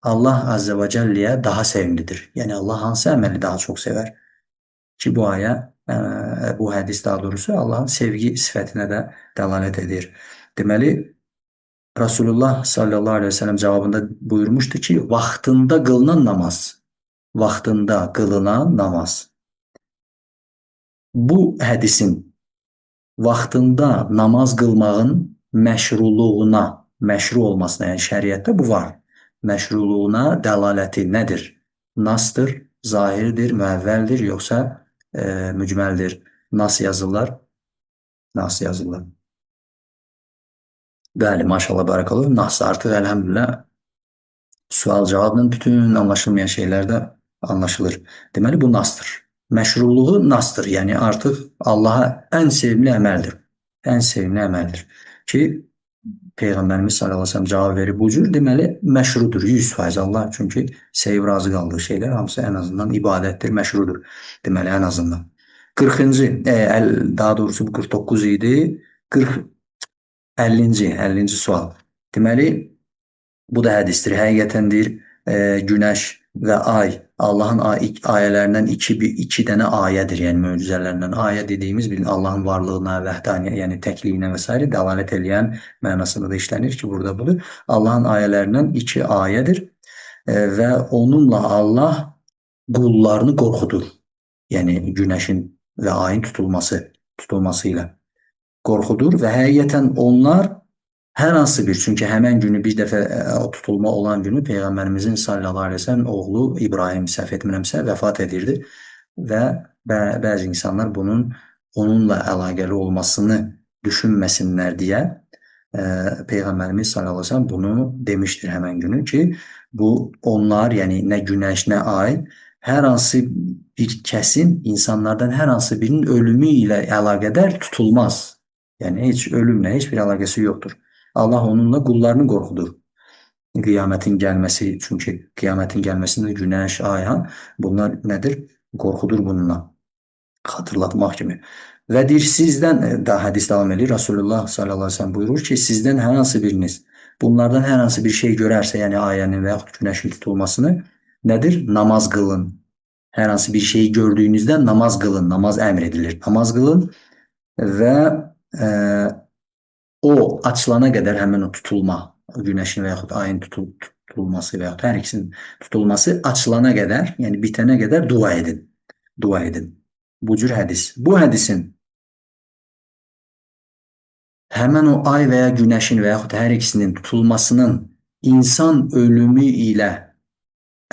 Allah azze və cəlləyə daha sevimlidir? Yəni Allah hansı əməli daha çox sevər? Ki bu ayə, bu hədis daha doğrusu Allahın sevgi sifətinə də dəlalət edir. Deməli Rasulullah sallallahu aleyhi ve sellem cavabında buyurmuşdu ki vaxtında qılınan namaz. Vaxtında qılınan namaz. Bu hədisin vaxtında namaz qılmağın məşruluğuna, məşru olmasına, yəni şəriətdə bu var. Məşruluğuna dəlaləti nədir? Nasdır, zahirdir, müəvvəldir, yoxsa mücməldir? Nas yazırlar. Nas yazırlar. Bəli, maşallah, barakallahu. Nas artıq əlhəmdülillah sual cavabla bütün anlaşılmayan şeylər də anlaşılır. Deməli, bu nasdır. Məşruluğu nasdır. Yəni artıq Allaha ən sevimli əməldir. Ən sevimli əməldir. Ki, Peyğəmbərimiz sallallahu aleyhi ve sellem cavab verir bu cür. Deməli, məşrudur 100% Allah. Çünki sevib razı qaldığı şeylər hamısı ən azından ibadətdir, məşrudur. Deməli, ən azından. 40-cı, daha doğrusu bu 49 idi. 40, 50-ci sual. Deməli, bu da hədisdir. Həqiqətən deyir, günəş və ay Allahın ayələrindən iki dənə ayədir, yəni möcüzələrindən. Ayə dediyimiz bilin Allahın varlığına, vəhdaniyyət, yəni təkliyinə və s. dəlalət eləyən mənasında da işlənir ki, burada budur. Allahın ayələrindən iki ayədir və onunla Allah qullarını qorxudur. Yəni günəşin və ayın tutulması ilə qorxudur və həqiqətən onlar hər hansı bir, çünki həmən günü bir dəfə o tutulma olan günü Peyğəmbərimizin sallallahu aleyhi ve sellem oğlu İbrahim səhv etmirəmsə vəfat edirdi və bəzi insanlar bunun onunla əlaqəli olmasını düşünməsinlər deyə Peyğəmbərimiz sallallahu aleyhi ve sellem bunu demişdir həmən günü ki, bu onlar, yəni nə günəş, nə ay hər hansı bir kəsin, insanlardan hər hansı birinin ölümü ilə əlaqədar tutulmaz. Yəni heç ölümlə heç bir əlaqəsi yoxdur. Allah onunla qullarını qorxudur. Qiyamətin gəlməsi, çünki qiyamətin gəlməsində günəş, ay, ha, bunlar nədir? Qorxudur bununla. Xatırlatmaq kimi. Və deyir, sizdən, daha hədis davam edir, Rasulullah sallallahu aleyhi ve sellem buyurur ki, sizdən hər hansı biriniz bunlardan hər hansı bir şey görərsə, yəni ayənin və yaxud günəşin tutulmasını, nədir? Namaz qılın. Hər hansı bir şeyi gördüyünüzdə namaz qılın, namaz əmr edilir. Namaz qılın və o açılana qədər həmin o tutulma, günəşin və yaxud ayın tutulması və yaxud hər ikisinin tutulması açılana qədər, yəni bitənə qədər dua edin. Dua edin. Bu cür hədis. Bu hədisin həmən o ay və ya günəşin və yaxud hər ikisinin tutulmasının insan ölümü ilə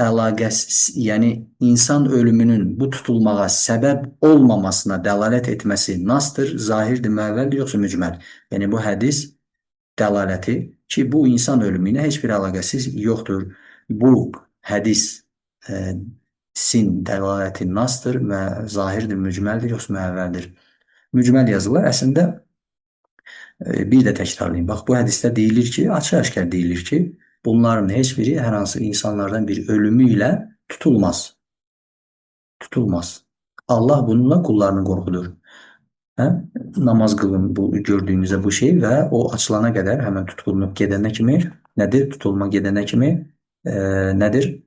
əlaqəsi, yəni insan ölümünün bu tutulmağa səbəb olmamasına dəlalət etməsi nasdır, zahirdir, müəvvəldir, yoxsa mücməl? Yəni bu hədis dəlaləti ki, bu insan ölümü ilə heç bir əlaqəsiz yoxdur. Bu hədisin dəlaləti nasdır, zahirdir, mücməldir, yoxsa müəvvəldir? Mücməl yazılır. Əslində bir də təkrarlayayım. Bax, bu hədisdə deyilir ki, açıq-aşkar deyilir ki, bunların heç biri hər hansı insanlardan bir ölümü ilə tutulmaz. Tutulmaz. Allah bununla qullarını qorxudur. Hə? Namaz qılın bu gördüyünüzdə bu şey və o açılana qədər, həmən tutulunub gedənə kimi nədir? Tutulma gedənə kimi nədir?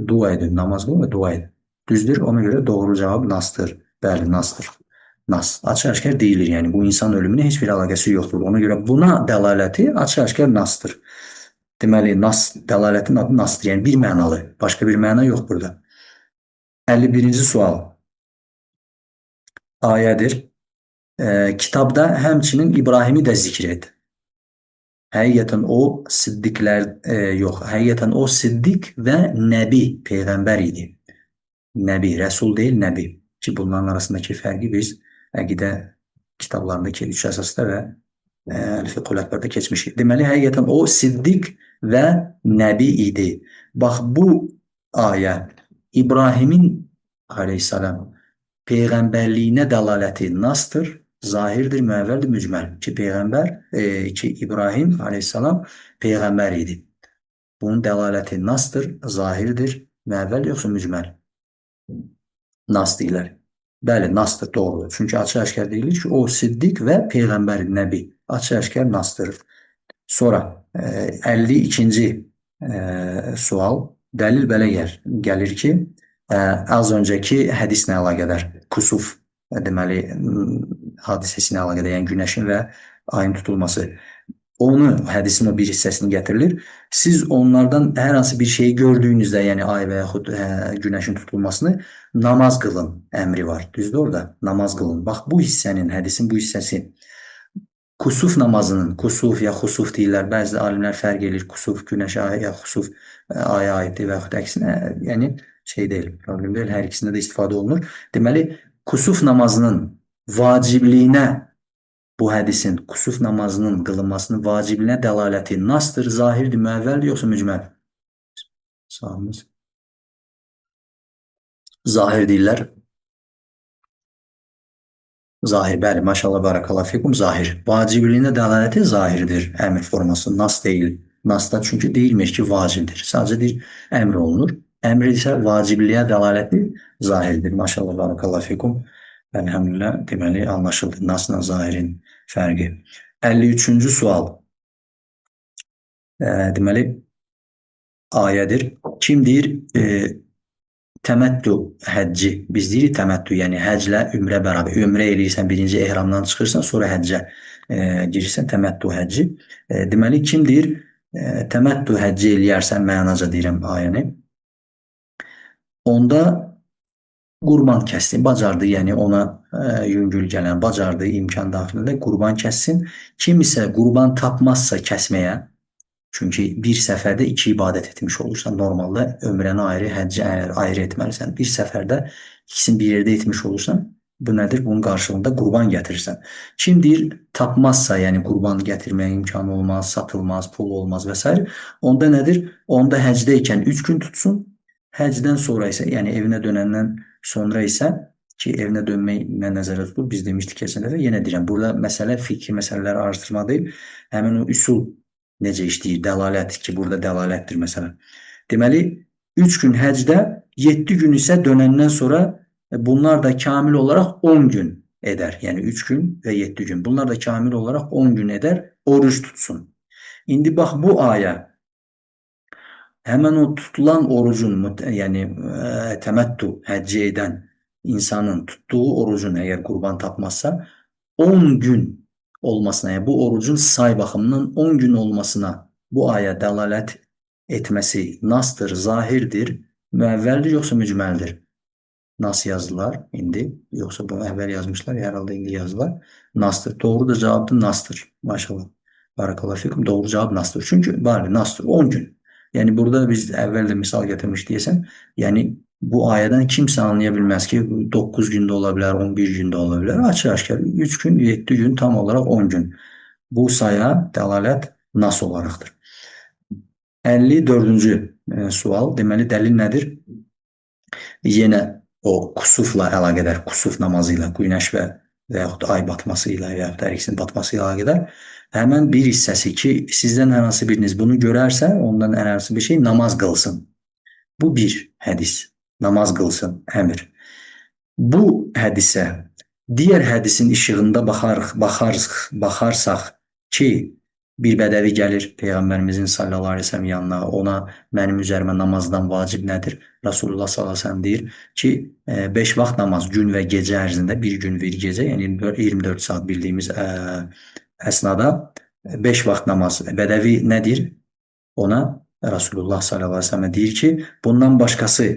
Dua edin, namaz qılın və dua edin. Düzdür? Ona görə doğru cavab nasdır. Bəli, nasdır. Nas. Açıq-aşkar deyilir. Yəni bu insan ölümünə heç bir əlaqəsi yoxdur. Ona görə buna dəlaləti açıq-aşkar nasdır. Deməli, nas, dəlalətin adı nasdır. Yəni bir mənalı. Başqa bir məna yox burada. 51-ci sual. Ayədir. Kitabda həmçinin İbrahimi də zikr et. Həqiqətən o siddiqlər yox, həqiqətən o siddiq və nəbi, peyğəmbər idi. Nəbi, rəsul deyil, nəbi. Ki bunların arasındakı fərqi biz əqidə kitablarındakı üç əsasda və Əl-Fiqhul Əkbərdə keçmişik. Deməli, həqiqətən o siddiq və nəbi idi. Bax, bu ayə İbrahimin aleyhissalam peyğəmbərliyinə dəlaləti nasdır, zahirdir, müəvvəldir, mücməl. Ki, peyğəmbər, ki, İbrahim aleyhissalam peyğəmbər idi. Bunun dəlaləti nasdır, zahirdir, müəvvəl yoxsa mücməl? Nas deyirlər. Bəli, nasdır, doğrudur. Çünki açıq-aşkar deyilir ki, o siddiq və peyğəmbər, nəbi. Açıq-aşkar nasdır. Sonra 52-ci sual. Dəlil belə gəlir ki, az öncəki hədislə əlaqədar kusuf deməli hadisəsinə əlaqədar, yəni günəşin və ayın tutulması. Onu hədisin o bir hissəsini gətirilir. Siz onlardan hər hansı bir şeyi gördüyünüzdə, yəni ay və yaxud günəşin tutulmasını namaz qılın əmri var. Düzdür orada? Namaz qılın. Bax bu hissənin, hədisin bu hissəsi kusuf namazının, kusuf ya xusuf deyirlər. Bəzi alimlər fərq eləyir. Kusuf günəşə ya xusuf aya aiddir və yaxud əksinə, yəni şey deyil, problem deyil. Hər ikisində də istifadə olunur. Deməli, kusuf namazının vacibliyinə bu hədisin kusuf namazının qılınmasının vacibliyinə dəlaləti nasdır, zahirdir, müəvvəldir yoxsa mücməl? Sağımız. Zahir deyirlər. Zahir, bəli, maşallah, barakallahu fikum, zahir. Vacibliyinə dəlaləti zahirdir, əmr forması, nas deyil. Nasda çünki deyilmir ki, vacibdir. Sadəcə deyir, əmr olunur. Əmr isə vacibliyə dəlaləti zahirdir. Maşallah, barakallahu fikum. Elhamdülillah, deməli, anlaşıldı. Nasla zahirin fərqi. 53-cü sual. Deməli, ayədir. Kim deyir, təməttü həcci. Biz deyirik təməttü, yəni həclə ümrə bərabər. Ümrə eləyirsən, birinci ehramdan çıxırsan, sonra həccə girirsən, təməttü həcci. Deməli, kim deyir, təməttü həcci eləyərsən, mənaca deyirəm ayəni. Onda qurban kəssin, bacardı, yəni ona yüngül gələn, bacardığı imkan daxilində qurban kəssin. Kim isə qurban tapmazsa kəsməyə, çünki bir səfərdə iki ibadət etmiş olursan, normalda ömrəni ayrı, həcci ayrı etməlisən. Bir səfərdə ikisini bir yerdə etmiş olursan, bu nədir? Bunun qarşılığında qurban gətirirsən. Kim deyir, tapmazsa, yəni qurban gətirməyə imkanı olmaz, satılmaz, pul olmaz və s. Onda nədir? Onda həcdə ikən 3 gün tutsun. Həcdən sonra isə, yəni evinə dönəndən sonra isə ki, evinə dönmək nə nəzərdə tutulur? Biz demişdik keçən dəfə, yenə deyirəm, burada məsələ fikri məsələləri araşdırma deyil, həmin o üsul necə işləyir, dəlalət ki, burada dəlalətdir məsələn. Deməli, 3 gün həcdə, 7 gün isə dönəndən sonra bunlar da kamil olaraq 10 gün edər. Yəni 3 gün və 7 gün. Bunlar da kamil olaraq 10 gün edər, oruc tutsun. İndi bax bu ayə həmən o tutulan orucun, yəni təməttü həcci edən insanın tutduğu orucun əgər qurban tapmazsa 10 gün olmasına, yəni bu orucun say baxımından 10 gün olmasına bu ayə dəlalət etməsi nasdır, zahirdir, müəvvəldir yoxsa mücməldir? Nas yazdılar indi. Yoxsa bunu əvvəl yazmışlar, hər halda indi yazdılar. Nasdır. Doğru da cavabdır, nasdır. Maşallah. Barakallahu fikum. Doğru cavab nasdır. Çünki bəli, nasdır. 10 gün. Yəni burada biz əvvəl də misal gətirmiş deyəsən, yəni bu ayədən kimsə anlaya bilməz ki, 9 gündə ola bilər, 11 gündə ola bilər. Açıq-aşkar 3 gün, 7 gün, tam olaraq 10 gün. Bu saya dəlalət nas olaraqdır. 54-cü sual. Deməli, dəlil nədir? Yenə o kusufla əlaqədar, kusuf namazı ilə, günəş və yaxud ay batması ilə və yaxud hər ikisinin batması ilə əlaqədar. Həmən bir hissəsi ki, sizdən hər hansı biriniz bunu görərsə, ondan hər hansı bir şey namaz qılsın. Bu bir hədis. Namaz qılsın, əmr. Bu hədisə digər hədisin işığında baxarsaq ki, bir bədəvi gəlir Peyğəmbərimizin sallallahu əleyhi və səlləm yanına, ona mənim üzərimə namazdan vacib nədir? Rasulullah sallallahu əleyhi və səlləm deyir ki, 5 vaxt namaz gün və gecə ərzində, bir gün bir gecə, yəni 24 saat bildiyimiz əsnada 5 vaxt namaz. Bədəvi nə deyir? Ona Rasulullah sallallahu əleyhi və səlləm deyir ki, bundan başqası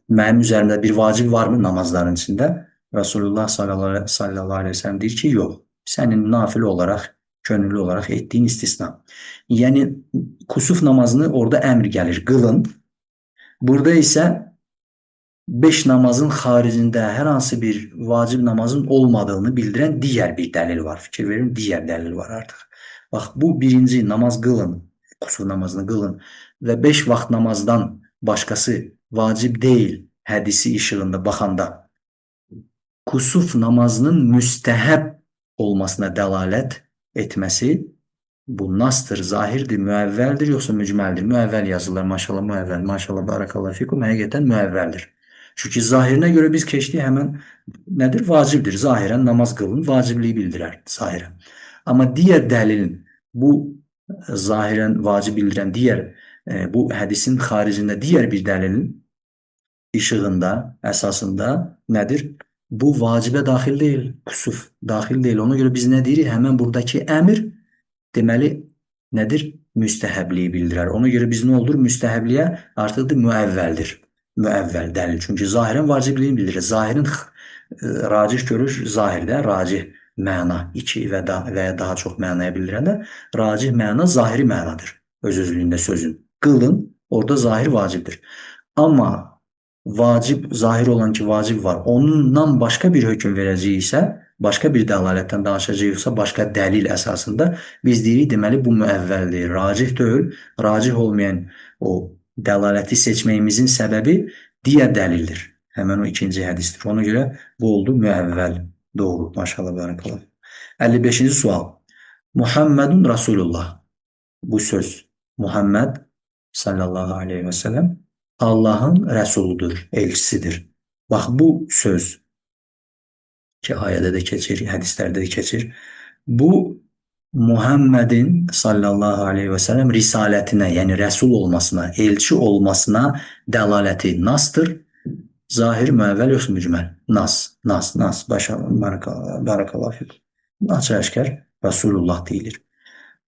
mənim üzərimdə bir vacib varmı namazların içində? Rasulullah sallallahu əleyhi və səlləm deyir ki, yox. Sənin nafilə olaraq, könüllü olaraq etdiyin istisna. Yəni kusuf namazını orada əmr gəlir, qılın. Burada isə 5 namazın xaricində hər hansı bir vacib namazın olmadığını bildirən digər bir dəlil var. Fikir verin, digər dəlil var artıq. Bax, bu birinci namaz qılın, kusuf namazını qılın və 5 vaxt namazdan başqası vacib deyil hədisi işığında baxanda kusuf namazının müstəhəb olmasına dəlalət etməsi bu nastır, zahirdir, müəvvəldir, yoxsa mücməldir? Müəvvəl yazırlar, maşallah müəvvəl, maşallah barakallahu fikum, həqiqətən müəvvəldir. Çünki zahirinə görə biz keçdik həmən nədir? Vacibdir. Zahirən namaz qılın, vacibliyi bildirər zahirən. Amma digər dəlilin bu zahirən vacib bildirən digər bu hədisin xaricində digər bir dəlilin işığında, əsasında nədir? Bu vacibə daxil deyil, kusuf daxil deyil. Ona görə biz nə deyirik? Həmən buradakı əmir deməli nədir? Müstəhəbliyi bildirər. Ona görə biz nə olur? Müstəhəbliyə artıq da müəvvəldir. Müəvvəl dəlil. Çünki zahirən vacibliyini bildirir. Zahirin racih görüş zahirdə racih məna iki və ya daha çox mənaya bildirəndə racih məna zahiri mənadır. Öz-özlüyündə sözün. Qılın orada zahir vacibdir. Amma vacib zahir olan ki vacib var. Onundan başqa bir hökm verəcəyiksə, başqa bir dəlalətdən danışacağıqsa, başqa dəlil əsasında biz deyirik, deməli bu müəvvəldir, racih deyil. Racih olmayan o dəlaləti seçməyimizin səbəbi digər dəlildir. Həmən o ikinci hədisdir. Ona görə bu oldu müəvvəl. Doğru. Maşallah, barakallah. 55-ci sual. Muhammedun Rasulullah. Bu söz Muhammed sallallahu aleyhi və səlləm Allahın rəsuludur, elçisidir. Bax bu söz ki ayədə də keçir, hədislərdə də keçir. Bu Muhammedin sallallahu aleyhi və səlləm risalətinə, yəni rəsul olmasına, elçi olmasına dəlaləti nastır. Zahir, müəvvəl, yoxsa mücməl? Nas, nas, nas. Başa, barakallahu fik. Açıq-aşkar Rasulullah deyilir.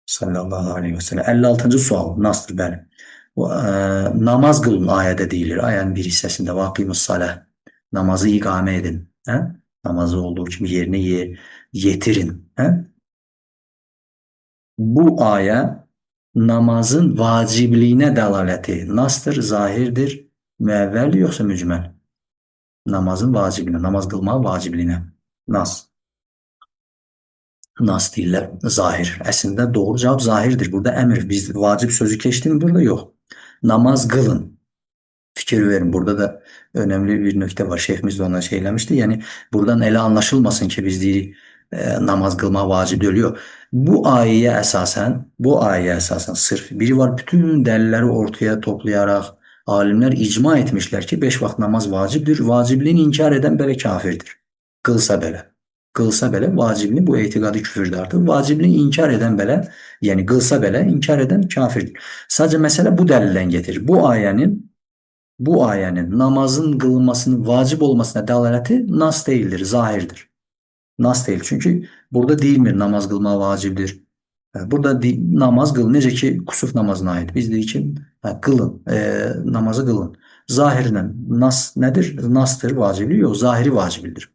Sallallahu aleyhi və səlləm. 56-cı sual nastır, bəli. Namaz qılın ayədə deyilir. Ayənin bir hissəsində vaqimus salah. Namazı iqamə edin. Hə? Namazı olduğu kimi yerinə yetirin. Hə? Bu ayə namazın vacibliyinə dəlaləti nastır, zahirdir, müəvvəldir, yoxsa mücməl? Namazın vacibliyinə, namaz qılmağın vacibliyinə. Nas. Nas deyirlər, zahir. Əslində doğru cavab zahirdir. Burada əmr, biz vacib sözü keçdi mi burada? Yox. Namaz qılın. Fikir verin. Burada da önemli bir nöqtə var. Şeyximiz də ona şey eləmişdi. Yəni buradan elə anlaşılmasın ki biz deyirik namaz qılmaq vacib deyil. Yox. Bu ayəyə əsasən sırf biri var bütün dəlilləri ortaya toplayaraq alimlər icma etmişlər ki 5 vaxt namaz vacibdir. Vacibliyini inkar edən belə kafirdir. Qılsa belə. Qılsa belə vaciblini bu etiqadı küfürdür artıq. Vacibliyini inkar edən belə, yəni qılsa belə inkar edən kafirdir. Sadəcə məsələ bu dəlildən getirir. Bu ayənin namazın qılınmasının vacib olmasına dəlaləti nas deyildir, zahirdir. Nas deyil. Çünki burada deyilmir namaz qılmaq vacibdir. Burada namaz qıl, necə ki kusuf namazına aid. Biz deyirik ki, qılın, namazı qılın. Zahirlə nas nədir? Nastır, vaciblik yox, zahiri vacibidir.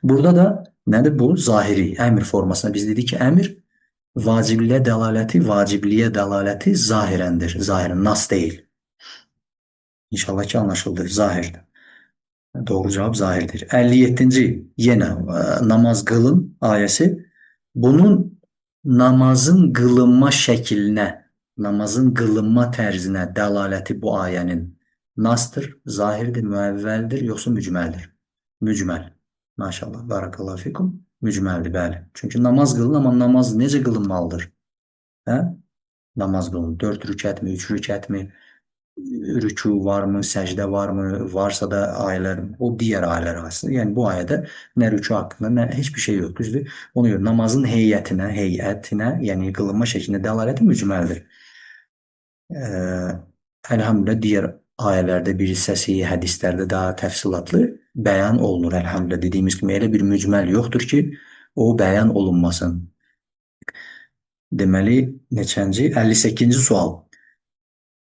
Burada da nədir bu? Zahiri, əmr formasına. Biz dedik ki, əmr vacibliyə dəlaləti zahirəndir. Zahirən, nas deyil. İnşallah ki anlaşıldı. Zahirdir. Doğru cavab zahirdir. 57-ci yenə namaz qılın ayəsi. Bunun namazın qılınma şəklinə, namazın qılınma tərzinə dəlaləti bu ayənin nastır, zahirdir, müəvvəldir, yoxsa mücməldir? Mücməl. Maşallah, barakallahu fikum. Mücməldir, bəli. Çünki namaz qılın, amma namaz necə qılınmalıdır? Hə? Namaz qılın. 4 rükət mi, 3 rükət mi? Rükû varmı, səcdə varmı? Varsa da ayələr, o digər ayələr arasında. Yəni bu ayədə nə rükû haqqında, nə heç bir şey yox, düzdür? Ona görə namazın heyətinə, yəni qılınma şəklinə dəlaləti mücməldir. Elhamdülillah digər ayələrdə bir hissəsi, hədislərdə daha təfsilatlı bəyan olunur. Elhamdülillah dediyimiz kimi elə bir mücməl yoxdur ki, o bəyan olunmasın. Deməli, neçənci? 58-ci sual.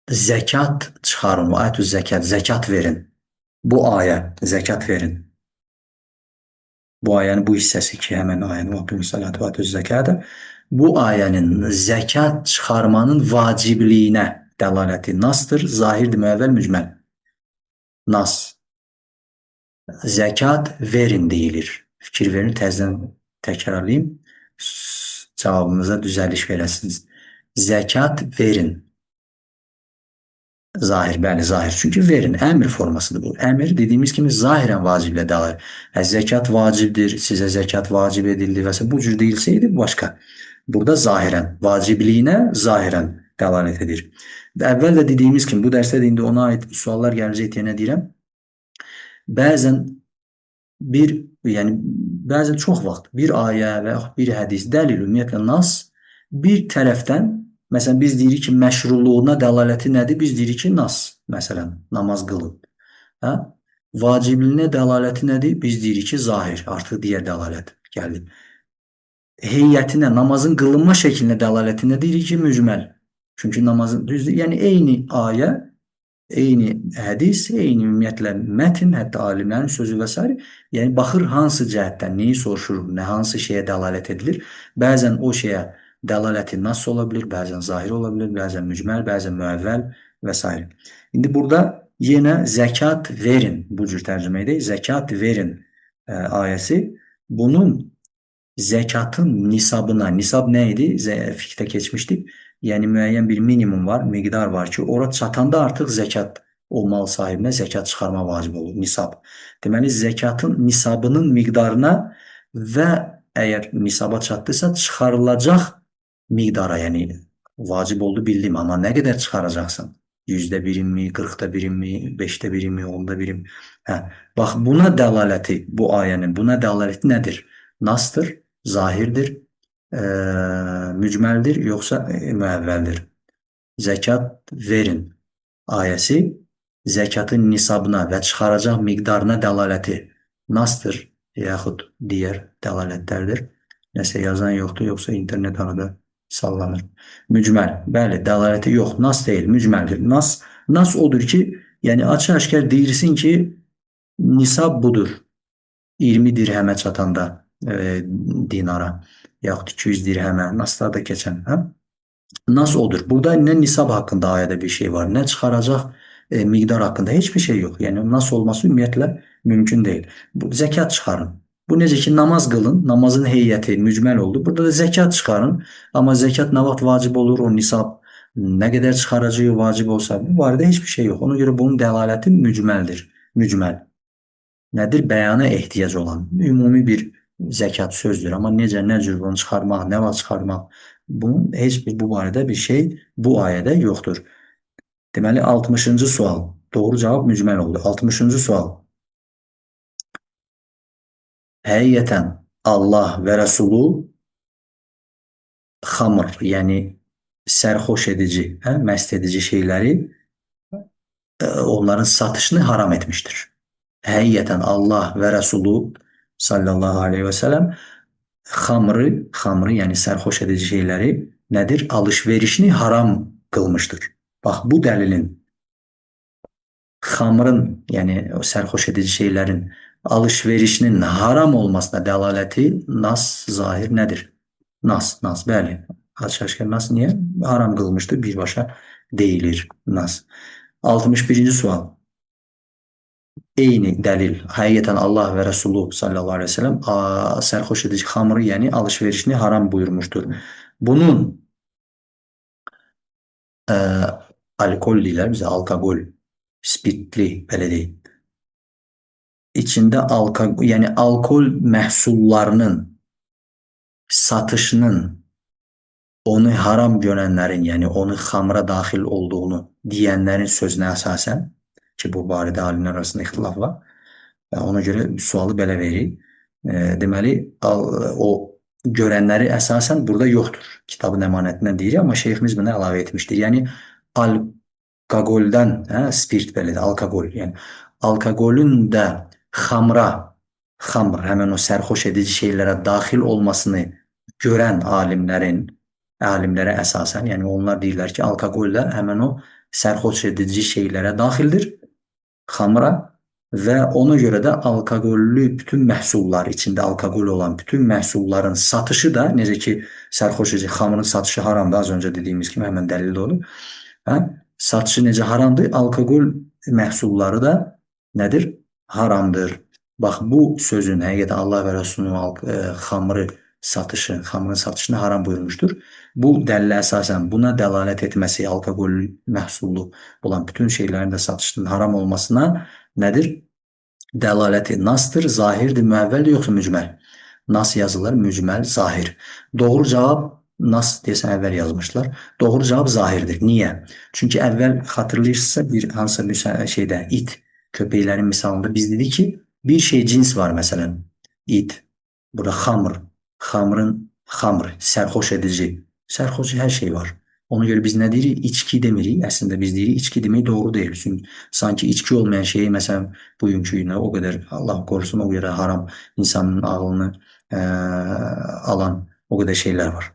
Zəkat çıxarın. Ayətü zəkat, zəkat verin. Bu ayə, zəkat verin. Bu ayənin bu hissəsi ki, həmən ayənin vaqimus salatu və atuz zəkatə. Bu ayənin zəkat çıxarmanın vacibliyinə dəlaləti nastır, zahirdir, müəvvəl, mücməl. Nas. Zəkat verin deyilir. Fikir verin, təzədən təkrarlayayım. Cavabınıza düzəliş verəsiniz. Zəkat verin. Zahir, bəli, zahir. Çünki verin, əmr formasıdır bu. Əmr dediyimiz kimi zahirən vaciblə dəlalət. Zəkat vacibdir, sizə zəkat vacib edildi və s. Bu cür deyilsəydi başqa. Burada zahirən, vacibliyinə zahirən dəlalət edir. Əvvəl də dediyimiz kimi, bu dərsdə də indi ona aid suallar gələcək deyə nə deyirəm? Bəzən bir, yəni bəzən çox vaxt bir ayə və yaxud bir hədis, dəlil, ümumiyyətlə nas bir tərəfdən, məsələn biz deyirik ki, məşruluğuna dəlaləti nədir? Biz deyirik ki, nas, məsələn, namaz qılın. Hə? Vacibliyinə dəlaləti nədir? Biz deyirik ki, zahir, artıq digər dəlalət gəldi. Heyətinə, namazın qılınma şəklinə dəlaləti nə deyirik ki, mücməl. Çünki namazın, düzdür, yəni eyni ayə, eyni hədis, eyni ümumiyyətlə mətn, hətta alimlərin sözü və s. Yəni baxır hansı cəhətdən, neyi soruşur, nə hansı şeyə dəlalət edilir. Bəzən o şeyə dəlaləti nas ola bilər, bəzən zahir ola bilər, bəzən mücməl, bəzən müəvvəl və s. İndi burada yenə zəkat verin, bu cür tərcümə edək, zəkat verin ayəsi bunun zəkatın nisabına, nisab nə idi? Fiqhdə keçmişdik. Yəni müəyyən bir minimum var, miqdar var ki, ora çatanda artıq zəkat o mal sahibinə zəkat çıxarma vacib olur, nisab. Deməli, zəkatın nisabının miqdarına və əgər nisaba çatdısa çıxarılacaq miqdara, yəni vacib oldu bildim, amma nə qədər çıxaracaqsan? 1/1 mi, 1/40 mi, 1/5 mi, 1/10 mi? Hə, bax buna dəlaləti, bu ayənin buna dəlaləti nədir? Nasdır, zahirdir, mücməldir, yoxsa müəvvəldir? Zəkat verin ayəsi zəkatın nisabına və çıxaracaq miqdarına dəlaləti nasdır, yaxud digər dəlalətlərdir. Nəsə yazan yoxdur, yoxsa internet arada sallanır. Mücməl, bəli, dəlaləti yox, nas deyil, mücməldir. Nas odur ki, yəni açıq-aşkar deyirsin ki, nisab budur. 20 dirhəmə çatanda dinara, yaxud 200 dirhəmə, naslarda keçən. Hə? Nas odur. Burada nə nisab haqqında ayədə bir şey var, nə çıxaracaq miqdar haqqında heç bir şey yox. Yəni nas olması ümumiyyətlə mümkün deyil. Bu, zəkat çıxarın. Bu necə ki namaz qılın, namazın heyəti mücməl oldu. Burada da zəkat çıxarın. Amma zəkat nə vaxt vacib olur, o nisab nə qədər çıxaracağı vacib olsa, bu barədə heç bir şey yox. Ona görə bunun dəlaləti mücməldir. Mücməl. Nədir? Bəyana ehtiyac olan ümumi bir zəkat sözdür. Amma necə, nə cür bunu çıxarmaq, nə vaxt çıxarmaq, bunun heç bir bu barədə bir şey bu ayədə yoxdur. Deməli 60-cı sual. Doğru cavab mücməl oldu. 60-cı sual. Həqiqətən Allah və Rəsulu xamr, yəni sərxoş edici, hə, məst edici şeyləri onların satışını haram etmişdir. Həqiqətən Allah və Rəsulu sallallahu aleyhi və səlləm xamrı, yəni sərxoş edici şeyləri nədir? Alışverişini haram qılmışdır. Bax, bu dəlilin xamrın, yəni o sərxoş edici şeylərin alışverişinin haram olmasına dəlaləti nas, zahir nədir? Nas, nas, bəli. Açıq-aşkar nas niyə? Haram qılmışdır, birbaşa deyilir nas. 61-ci sual. Eyni dəlil. Həqiqətən Allah və Rəsulu sallallahu aleyhi ve sellem sərxoş edici xamrı, yəni alışverişini haram buyurmuşdur. Bunun alkol deyirlər bizə, alkoqol, spirtli, belə deyil. İçində alkol, yəni alkol məhsullarının satışının onu haram görənlərin, yəni onu xamra daxil olduğunu deyənlərin sözünə əsasən ki, bu barədə alimlər arasında ixtilaf var. Ona görə sualı belə verir. Deməli, o görənləri əsasən burada yoxdur. Kitabın əmanətindən deyirik, amma şeyximiz bunu əlavə etmişdir. Yəni, alkoqoldan, hə, spirt belə də, alkoqol, yəni alkoqolun da xamra, xamr, həmən o sərxoş edici şeylərə daxil olmasını görən alimlərə əsasən, yəni onlar deyirlər ki, alkoqol da həmən o sərxoş edici şeylərə daxildir, xamra və ona görə də alkoqollü bütün məhsullar, içində alkoqol olan bütün məhsulların satışı da, necə ki, sərxoş edici xamrın satışı haramdır, az öncə dediyimiz kimi həmən dəlil olur. Hə? Satışı necə haramdır? Alkoqol məhsulları da Nədir? Haramdır. Bax, bu sözün həqiqətən Allah və Rəsulunun xamrı satışı, xamrın satışını haram buyurmuşdur. Bu dəlilə əsasən buna dəlalət etməsi, alkoqol məhsullu olan bütün şeylərin də satışının haram olmasına nədir? Dəlaləti nasdır, zahirdir, müəvvəldir, yoxsa mücməl? Nas yazılır, mücməl, zahir. Doğru cavab nas deyəsən əvvəl yazmışlar. Doğru cavab zahirdir. Niyə? Çünki əvvəl xatırlayırsınızsa bir hansısa bir şeydə it, köpəklərin misalında biz dedik ki, bir şey cins var məsələn. İt, burada xamr, xamrın xamr, sərxoş edici. Sərxoş hər şey var. Ona görə biz nə deyirik? İçki demirik. Əslində biz deyirik, içki demək doğru deyil. Çünki sanki içki olmayan şeyi məsələn bugünkü günə o qədər Allah qorusun, o qədər haram insanın ağlını alan o qədər şeylər var.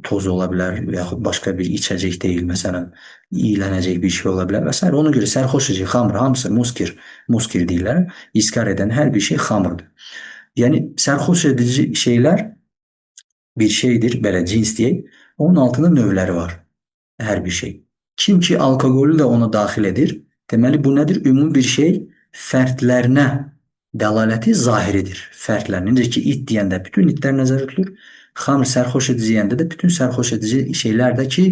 Toz ola bilər və yaxud başqa bir içəcək deyil, məsələn, iylənəcək bir şey ola bilər və s. Ona görə sərxoş edici, xamr, hamısı muskir, muskir deyirlər. İskar edən hər bir şey xamırdır. Yəni sərxoş edici şeylər bir şeydir, belə cins deyək. Onun altında növləri var. Hər bir şey. Kim ki alkoqolü də ona daxil edir, deməli bu nədir? Ümumi bir şey fərdlərinə dəlaləti zahiridir. Fərdlərinə. Necə ki it deyəndə bütün itlər nəzərdə tutulur. Xamr sərxoş edici deyəndə də bütün sərxoş edici şeylər də ki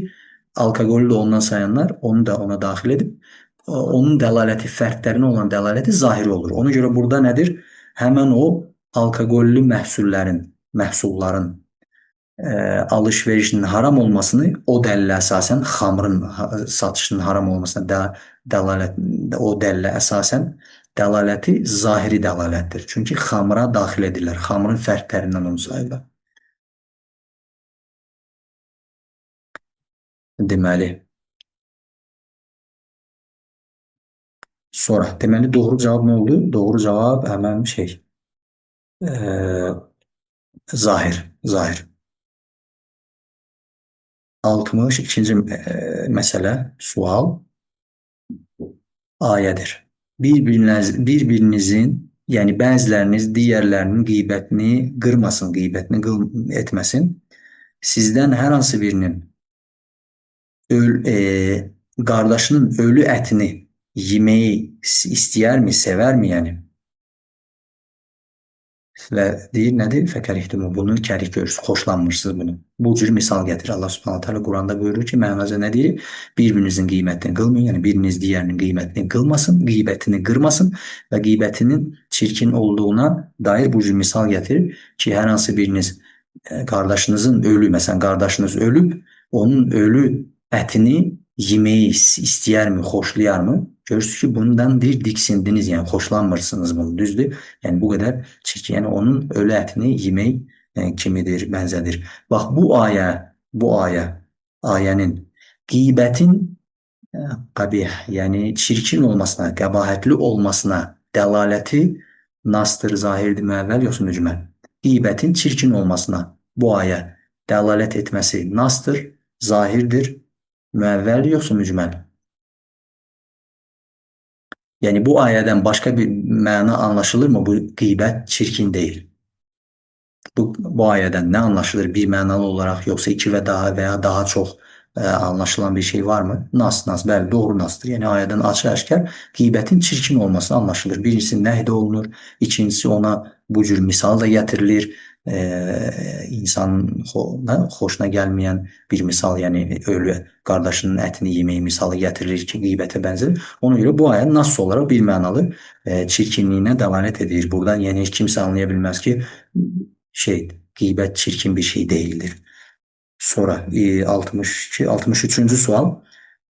alkoqolü də ondan sayanlar onu da ona daxil edib onun dəlaləti fərdlərinə olan dəlaləti zahiri olur. Ona görə burada nədir? Həmən o alkoqollü məhsulların alışverişinin haram olmasını o dəlilə əsasən xamrın satışının haram olmasına da dəlalət o dəlilə əsasən dəlaləti zahiri dəlalətdir. Çünki xamra daxil edirlər. Xamrın fərdlərindən onu sayırlar. Deməli, sonra deməli doğru cavab nə oldu? Doğru cavab həmən şey zahir, zahir. 62-ci məsələ, sual ayədir. Bir-birinizin, yəni bəziləriniz digərlərinin qeybətini qırmasın, qeybətini etməsin. Sizdən hər hansı birinin qardaşının ölü ətini yeməyi istəyərmi, sevərmi yəni? Və deyir nədir? Fəkərihtumu. Bunu kərih görürsünüz, xoşlanmırsınız bunu. Bu cür misal gətirir. Allah Subhanahu taala Quranda buyurur ki, mənası nə deyir? Bir-birinizin qiymətini qılmayın, yəni biriniz digərinin qiymətini qılmasın, qeybətini qırmasın və qeybətinin çirkin olduğuna dair bu cür misal gətirir ki, hər hansı biriniz qardaşınızın ölü, məsələn, qardaşınız ölüb, onun ölü ətini yeməyi istəyərmi, xoşlayarmı? Görürsünüz ki, bundan bir diksindiniz, yəni xoşlanmırsınız bunu, düzdür? Yəni bu qədər çirkin, yəni onun ölü ətini yemək kimidir, bənzədir. Bax bu ayənin qeybətin qabih, yəni çirkin olmasına, qəbahətli olmasına dəlaləti nasdır, zahirdir, müəvvəl yoxsa mücməl? Qeybətin çirkin olmasına bu ayə dəlalət etməsi nasdır, zahirdir, müəvvəl yoxsa mücməl? Yəni bu ayədən başqa bir məna anlaşılırmı? Bu qeybət çirkin deyil. Bu ayədən nə anlaşılır? Bir mənalı olaraq yoxsa iki və daha və ya daha çox anlaşılan bir şey varmı? Nas, nas, bəli, doğru nasdır. Yəni ayədən açıq-aşkar qeybətin çirkin olması anlaşılır. Birincisi nəhy olunur, ikincisi ona bu cür misal da gətirilir. İnsanın xoşuna gəlməyən bir misal, yəni ölü qardaşının ətini yeməyi misalı gətirilir ki, qeybətə bənzər. Ona görə bu ayə nass olaraq bir mənalı çirkinliyinə dəlalət edir. Buradan yəni heç kimsə anlaya bilməz ki, qeybət çirkin bir şey deyildir. Sonra 62, 63-cü sual.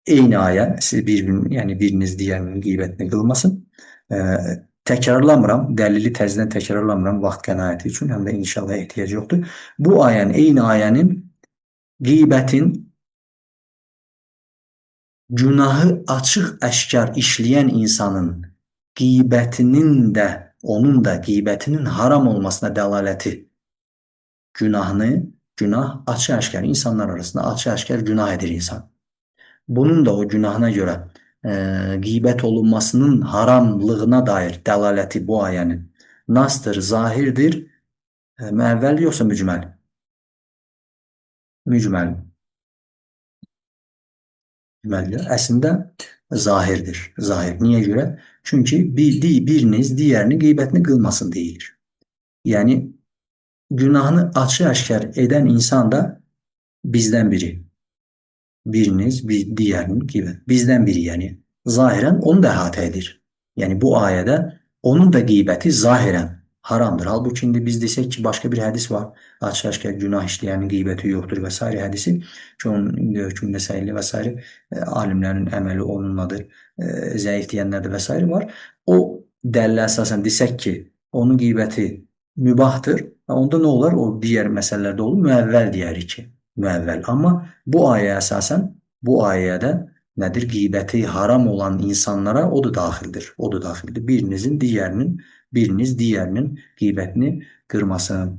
Eyni ayə, siz yəni biriniz digərinin qeybətini qılmasın. Təkrarlamıram, dəlili təzədən təkrarlamıram vaxt qənaəti üçün, həm də inşallah ehtiyac yoxdur. Bu ayənin, eyni ayənin qeybətin günahı açıq-aşkar işləyən insanın qeybətinin də, onun da qeybətinin haram olmasına dəlaləti günahını, günah açıq-aşkar insanlar arasında açıq-aşkar günah edir insan. Bunun da o günahına görə qeybət olunmasının haramlığına dair dəlaləti bu ayənin nasdır, zahirdir, müəvvəl yoxsa mücməl? Mücməl. Mücməldir. Əslində Zahirdir. Zahir. Niyə görə? Çünki biriniz digərinin qeybətini qılmasın deyilir. Yəni, günahını açıq-aşkar edən insan da bizdən biri. Biriniz, digərinin qeybət. Bizdən biri, yəni zahirən onu da əhatə edir. Yəni bu ayədə onun da qeybəti zahirən haramdır. Halbuki indi biz desək ki, başqa bir hədis var. Açıq-aşkar günah işləyənin qeybəti yoxdur və s. hədisi ki, onun hökmündə səhihli və s. Alimlərin əməli onunladır. Zəif deyənlər də və s. var. O dəlilə əsasən desək ki, onun qeybəti mübahdır. Onda nə olar? O digər məsələlərdə olur. Müəvvəl deyərik ki, müəvvəl. Amma bu ayəyə əsasən, bu ayədə nədir? Qeybəti haram olan insanlara o da daxildir. O da daxildir. Birinizin digərinin, biriniz digərinin qeybətini qırmasın.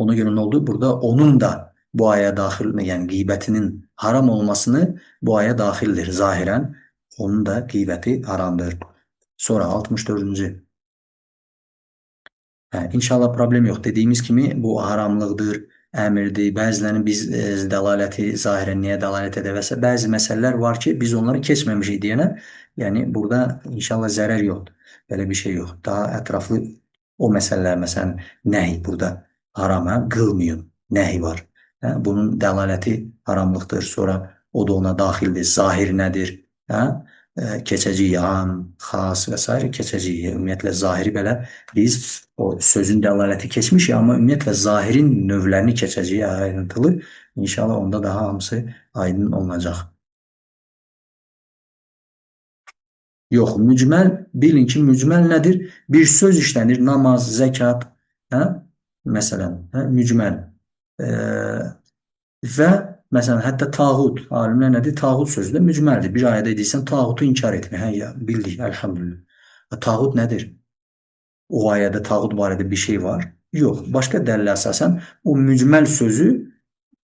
Ona görə nə oldu? Burada onun da bu ayə daxil, yəni qeybətinin haram olmasını bu ayə daxildir. Zahirən onun da qeybəti haramdır. Sonra 64-cü. Hə, inşallah problem yox. Dediyimiz kimi bu haramlıqdır, əmirdir. Bəzilərinin biz dəlaləti zahirən niyə dəlalət edə və s. Bəzi məsələlər var ki, biz onları keçməmişik deyənə, yəni burada inşallah zərər yoxdur. Belə bir şey yox. Daha ətraflı o məsələlər, məsələn, nəhy burada haram, hə? Qılmayın, nəhy var. Hə? Bunun dəlaləti haramlıqdır. Sonra o da ona daxildir. Zahir nədir? Hə? Keçəcəyik, am, xas və s. keçəcəyik. Ümumiyyətlə, zahiri belə biz o sözün dəlaləti keçmişik, amma ümumiyyətlə zahirin növlərini keçəcəyik ayrıntılı. İnşallah onda daha hamısı aydın olunacaq. Yox, mücməl, bilin ki, mücməl nədir? Bir söz işlənir, namaz, zəkat, hə? Məsələn, hə? Mücməl. Və məsələn, hətta tağut, alimlər nədir? Tağut sözü də mücməldir. Bir ayədə deyirsən, tağutu inkar etmək. Hə, ya, bildik, əlhamdülillah. Tağut nədir? O ayədə tağut barədə bir şey var? Yox. Başqa dəlilə əsasən o mücməl sözü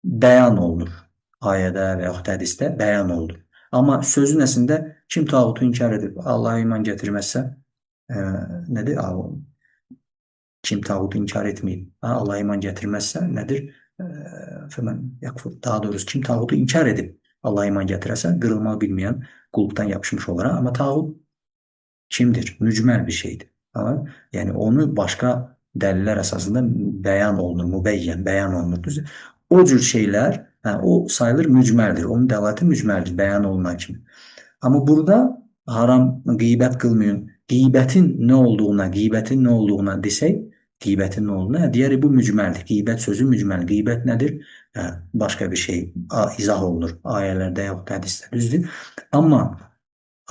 bəyan olunur. Ayədə və yaxud hədisdə bəyan olunur. Amma sözün əslində kim tağutu inkar edib, Allah'a iman gətirməzsə, nədir? Kim tağutu inkar etməyib, Allah'a iman gətirməzsə, nədir? Fəmən yakfur. Daha doğrusu kim tağutu inkar edib Allah'a iman gətirəsə, qırılmaq bilməyən qulpdan yapışmış olar. Amma tağut kimdir? Mücməl bir şeydir. Amma, yəni onu başqa dəlillər əsasında bəyan olunur, mübəyyən, bəyan olunur. Düzdür? O cür şeylər, hə, o sayılır mücməldir. Onun dəlaləti mücməldir, bəyan olunan kimi. Amma burada haram, qeybət qılmayın. Qeybətin nə olduğuna, qeybətin nə olduğuna desək, qeybətin nə olduğuna, deyərik bu mücməldir. Qeybət sözü mücməl. Qeybət nədir? Hə, başqa bir şey izah olunur ayələrdə yoxud hədisdə, düzdür? Amma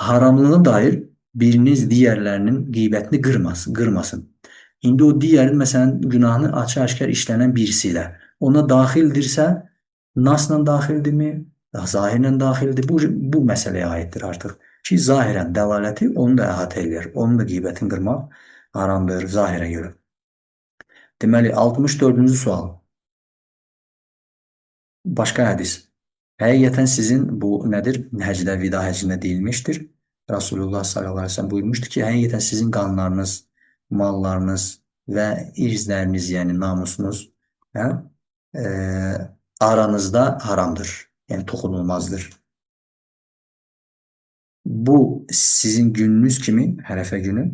haramlığına dair biriniz digərlərinin qeybətini qırmasın. İndi o digərin, məsələn, günahını açıq-aşkar işlənən birisi ilə ona daxildirsə, nasla daxildirmi, zahirlə daxildir? Bu məsələyə aiddir artıq. Ki, zahirən dəlaləti onu da əhatə eləyir. Onun da qeybətini qırmaq haramdır zahirə görə. Deməli, 64-cü sual. Başqa hədis. Həqiqətən sizin bu nədir? Həcdə, vida həcində deyilmişdir. Rasulullah sallallahu aleyhi ve sellem buyurmuşdu ki, həqiqətən sizin qanlarınız, mallarınız və irzləriniz, yəni namusunuz, hə, aranızda haramdır. Yəni toxunulmazdır. Bu sizin gününüz kimi, Ərəfə günü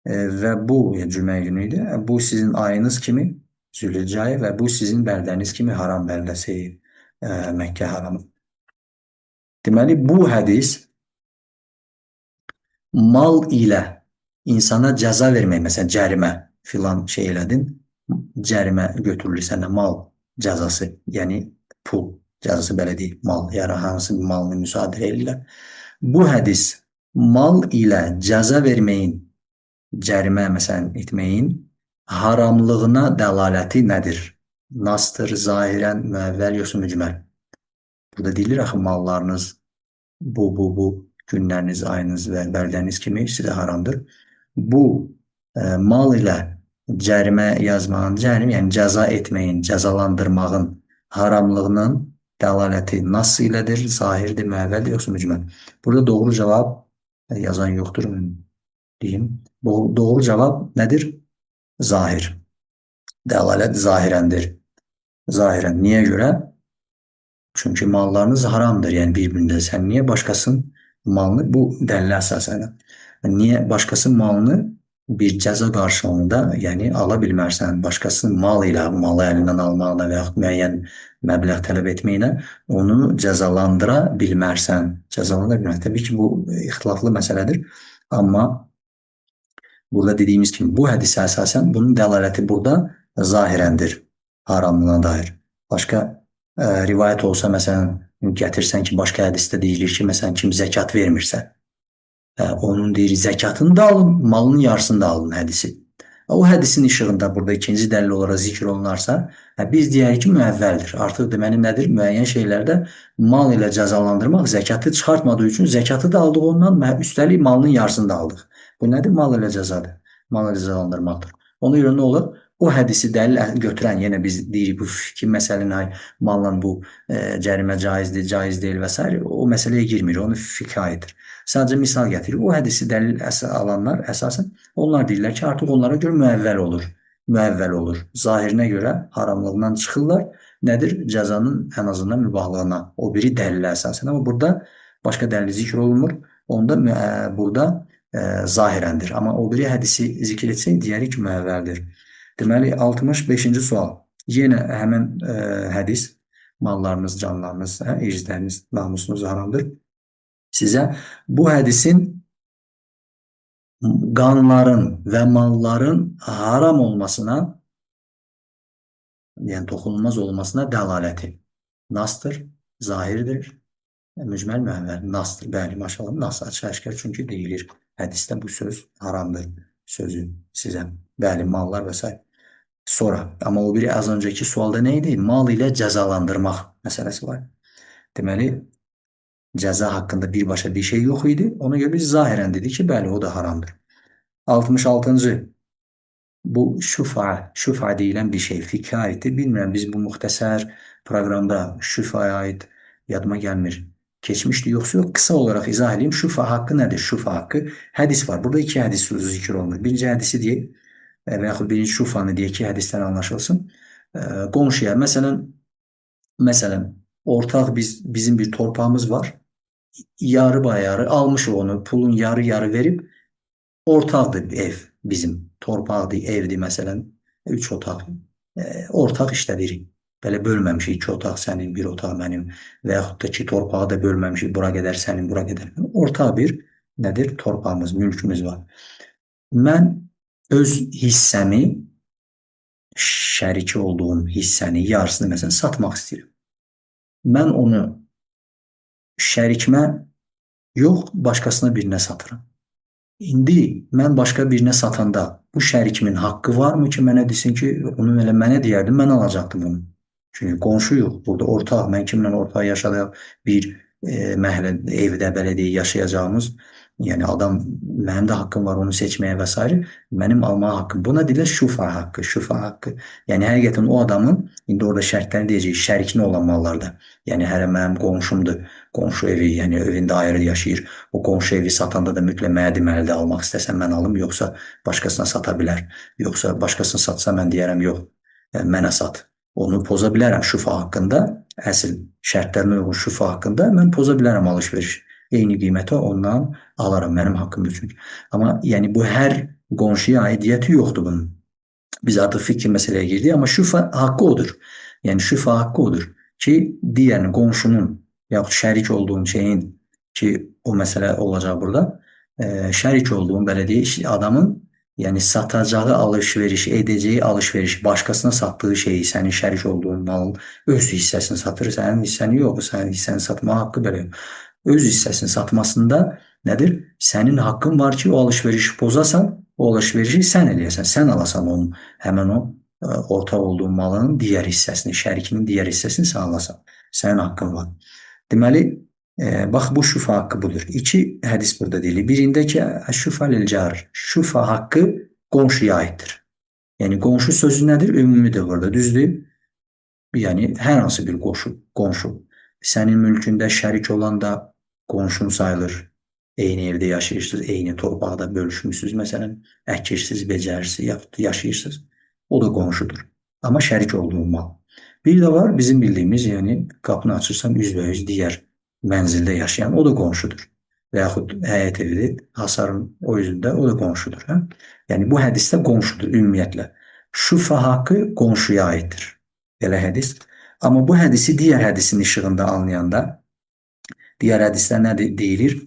və bu yəni, cümə günü idi. Bu sizin ayınız kimi Zülhiccə ayı və bu sizin bəldəniz kimi haram bəldəsi, Məkkə haramı. Deməli, bu hədis mal ilə insana cəza vermək, məsələn, cərimə filan şey elədin, cərimə götürülür səndən mal cəzası, yəni pul cəzası belə deyil, mal, yəni hansı bir malını müsadirə edirlər. Bu hədis mal ilə cəza verməyin, cərimə məsələn etməyin haramlığına dəlaləti nədir? Nastır, zahirən, müəvvəl, yoxsa mücməl? Burada deyilir axı mallarınız bu günləriniz, ayınız və bəldəniz kimi sizə haramdır. Bu mal ilə cərimə yazmağın, cərim, yəni cəza etməyin, cəzalandırmağın haramlığının dəlaləti nas ilədir, zahirdir, müəvvəldir, yoxsa mücməl? Burada doğru cavab yazan yoxdur, deyim. Doğru cavab nədir? Zahir. Dəlalət zahirəndir. Zahirən. Niyə görə? Çünki mallarınız haramdır. Yəni bir-birinizə. Sən niyə başqasının Malını bu dəlilə əsasən. Niyə başqası malını bir cəza qarşılığında, yəni ala bilmərsən, başqasının mal ilə, malı əlindən almaqla və yaxud müəyyən məbləğ tələb etməklə onu cəzalandıra bilmərsən. Cəzalandıra bilmərsən. Təbii ki, bu ixtilaflı məsələdir. Amma burada dediyimiz kimi bu hədisə əsasən bunun dəlaləti burada zahirəndir, haramlığına dair. Başqa rivayət olsa, məsələn, gətirsən ki, başqa hədisdə deyilir ki, məsələn, kim zəkat vermirsə, onun deyir, zəkatını da alın, malının yarısını da alın hədisi. O hədisin işığında burada ikinci dəlil olaraq zikr olunarsa, biz deyərik ki, müəvvəldir. Artıq deməli nədir? Müəyyən şeylərdə mal ilə cəzalandırmaq zəkatı çıxartmadığı üçün zəkatı da aldıq ondan, üstəlik malının yarısını da aldıq. Bu nədir? Mal ilə cəzadır. Mal ilə cəzalandırmaqdır. Ona görə nə olur? O hədisi dəlil götürən, yenə biz deyirik bu fikir məsələni, malla bu cərimə caizdir, caiz deyil və s. O məsələyə girmir, onu fiqhə aiddir. Sadəcə misal gətirir. O hədisi dəlil alanlar əsasən onlar deyirlər ki, artıq onlara görə müəvvəl olur. Müəvvəl olur. Zahirinə görə haramlığından çıxırlar. Nədir? Cəzanın ən azından mübahlığına. O biri dəlilə əsasən. Amma burada başqa dəlil zikr olunmur. Onda burada zahirəndir. Amma o biri hədisi zikr etsək, deyərik ki, müəvvəldir. Deməli, 65-ci sual. Yenə həmin hədis, mallarınız, canlarınız, irzləriniz, namusunuz haramdır. Sizə bu hədisin qanların və malların haram olmasına, yəni toxunulmaz olmasına dəlaləti. Nasdır, zahirdir, mücməl müəvvəl, nasdır. Bəli, maşallah, nas açıq-aşkar, çünki deyilir hədisdə bu söz haramdır sözü sizə. Bəli, mallar və s. Sonra, amma o biri az öncəki sualda nə idi? Mal ilə cəzalandırmaq məsələsi var. Deməli, cəza haqqında birbaşa bir şey yox idi. Ona görə biz zahirən dedik ki, bəli, o da haramdır. 66-cı, bu şüfa, şüfa deyilən bir şey fiqhə aiddir. Bilmirəm, biz bu müxtəsər proqramda şüfaya aid yadıma gəlmir. Keçmişdi yoxsa yox, qısa olaraq izah edeyim. Şüfa haqqı nədir? Şüfa haqqı hədis var. Burada iki hədis sözü zikr olunur. Birinci hədisi deyək və yaxud birinci şufanı deyək ki, hədisdən anlaşılsın. Qonşuya, məsələn, ortaq bizim bir torpağımız var. Yarı bayarı almışıq onu, pulun yarı-yarı verib ortaqdır ev bizim. Torpaqdır, evdir məsələn, 3 otaq. Ortaq işlədirik. Belə bölməmişik, 2 otaq sənin, 1 otaq mənim və yaxud da ki, torpağı da bölməmişik, bura qədər sənin, bura qədər mənim. Ortaq bir nədir? Torpağımız, mülkümüz var. Mən öz hissəmi, şəriki olduğum hissəni, yarısını məsələn satmaq istəyirəm. Mən onu şərikimə yox, başqasına birinə satıram. İndi mən başqa birinə satanda bu şərikimin haqqı varmı ki, mənə desin ki, onu elə mənə deyərdim, mən alacaqdım onu. Çünki qonşuyuq burada, ortaq, mən kimlə ortaq yaşadaq, bir məhəllə, evdə belə deyək, yaşayacağımız, yəni adam, mənim də haqqım var onu seçməyə və s. Mənim almağa haqqım. Buna deyilir şufa haqqı, şufa haqqı. Yəni həqiqətən o adamın, indi orada şərtlərini deyəcəyik, şərikini olan mallarda. Yəni hələ mənim qonşumdur, qonşu evi, yəni evində ayrı yaşayır. O qonşu evi satanda da mütləq mənə deməlidir, almaq istəsəm mən alım, yoxsa başqasına sata bilər. Yoxsa başqasına satsa mən deyərəm, yox, mənə sat. Onu poza bilərəm şufa haqqında, əsl şərtlərinə uyğun şufa haqqında mən poza bilərəm alış-veriş. Eyni qiymətə ondan alaram, mənim haqqımdır çünki. Amma yəni bu hər qonşuya aidiyyəti yoxdur bunun. Biz artıq fikri məsələyə girdik, amma şufa haqqı odur. Yəni şufa haqqı odur ki, digərini qonşunun yaxud şərik olduğun şeyin ki, o məsələ olacaq burada, şərik olduğun belə deyək, adamın yəni satacağı alış-veriş, edəcəyi alış-veriş, başqasına satdığı şeyi, sənin şərik olduğun malın öz hissəsini satır, sənin hissəni yox, sənin hissəni satma haqqı belə yox. Öz hissəsini satmasında nədir? Sənin haqqın var ki, o alış-verişi pozasan, o alış-verişi sən eləyəsən, sən alasan onun, həmən o ortaq olduğun malın digər hissəsini, şərikinin digər hissəsini sən alasan. Sənin haqqın var. Deməli, bax bu şufa haqqı budur. İki hədis burada deyilir. Birində ki, şufa lil car. Şufa haqqı qonşuya aiddir. Yəni qonşu sözü nədir? Ümumidir burada, düzdür? Yəni hər hansı bir qonşu. Sənin mülkündə şərik olan da qonşun sayılır. Eyni evdə yaşayırsınız, eyni torpaqda bölüşmüsünüz, məsələn, əkirsiniz, becərirsiniz, yaşayırsınız. O da qonşudur. Amma şərik olduğun mal. Bir də var bizim bildiyimiz, yəni qapını açırsan üzbəüz digər mənzildə yaşayan, o da qonşudur. Və yaxud həyət evidir, hasarın o yüzündə, o da qonşudur. Hə? Yəni bu hədisdə qonşudur ümumiyyətlə. Şüfə haqqı qonşuya aiddir. Belə hədis. Amma bu hədisi digər hədisin işığında anlayanda, digər hədisdə nə deyilir?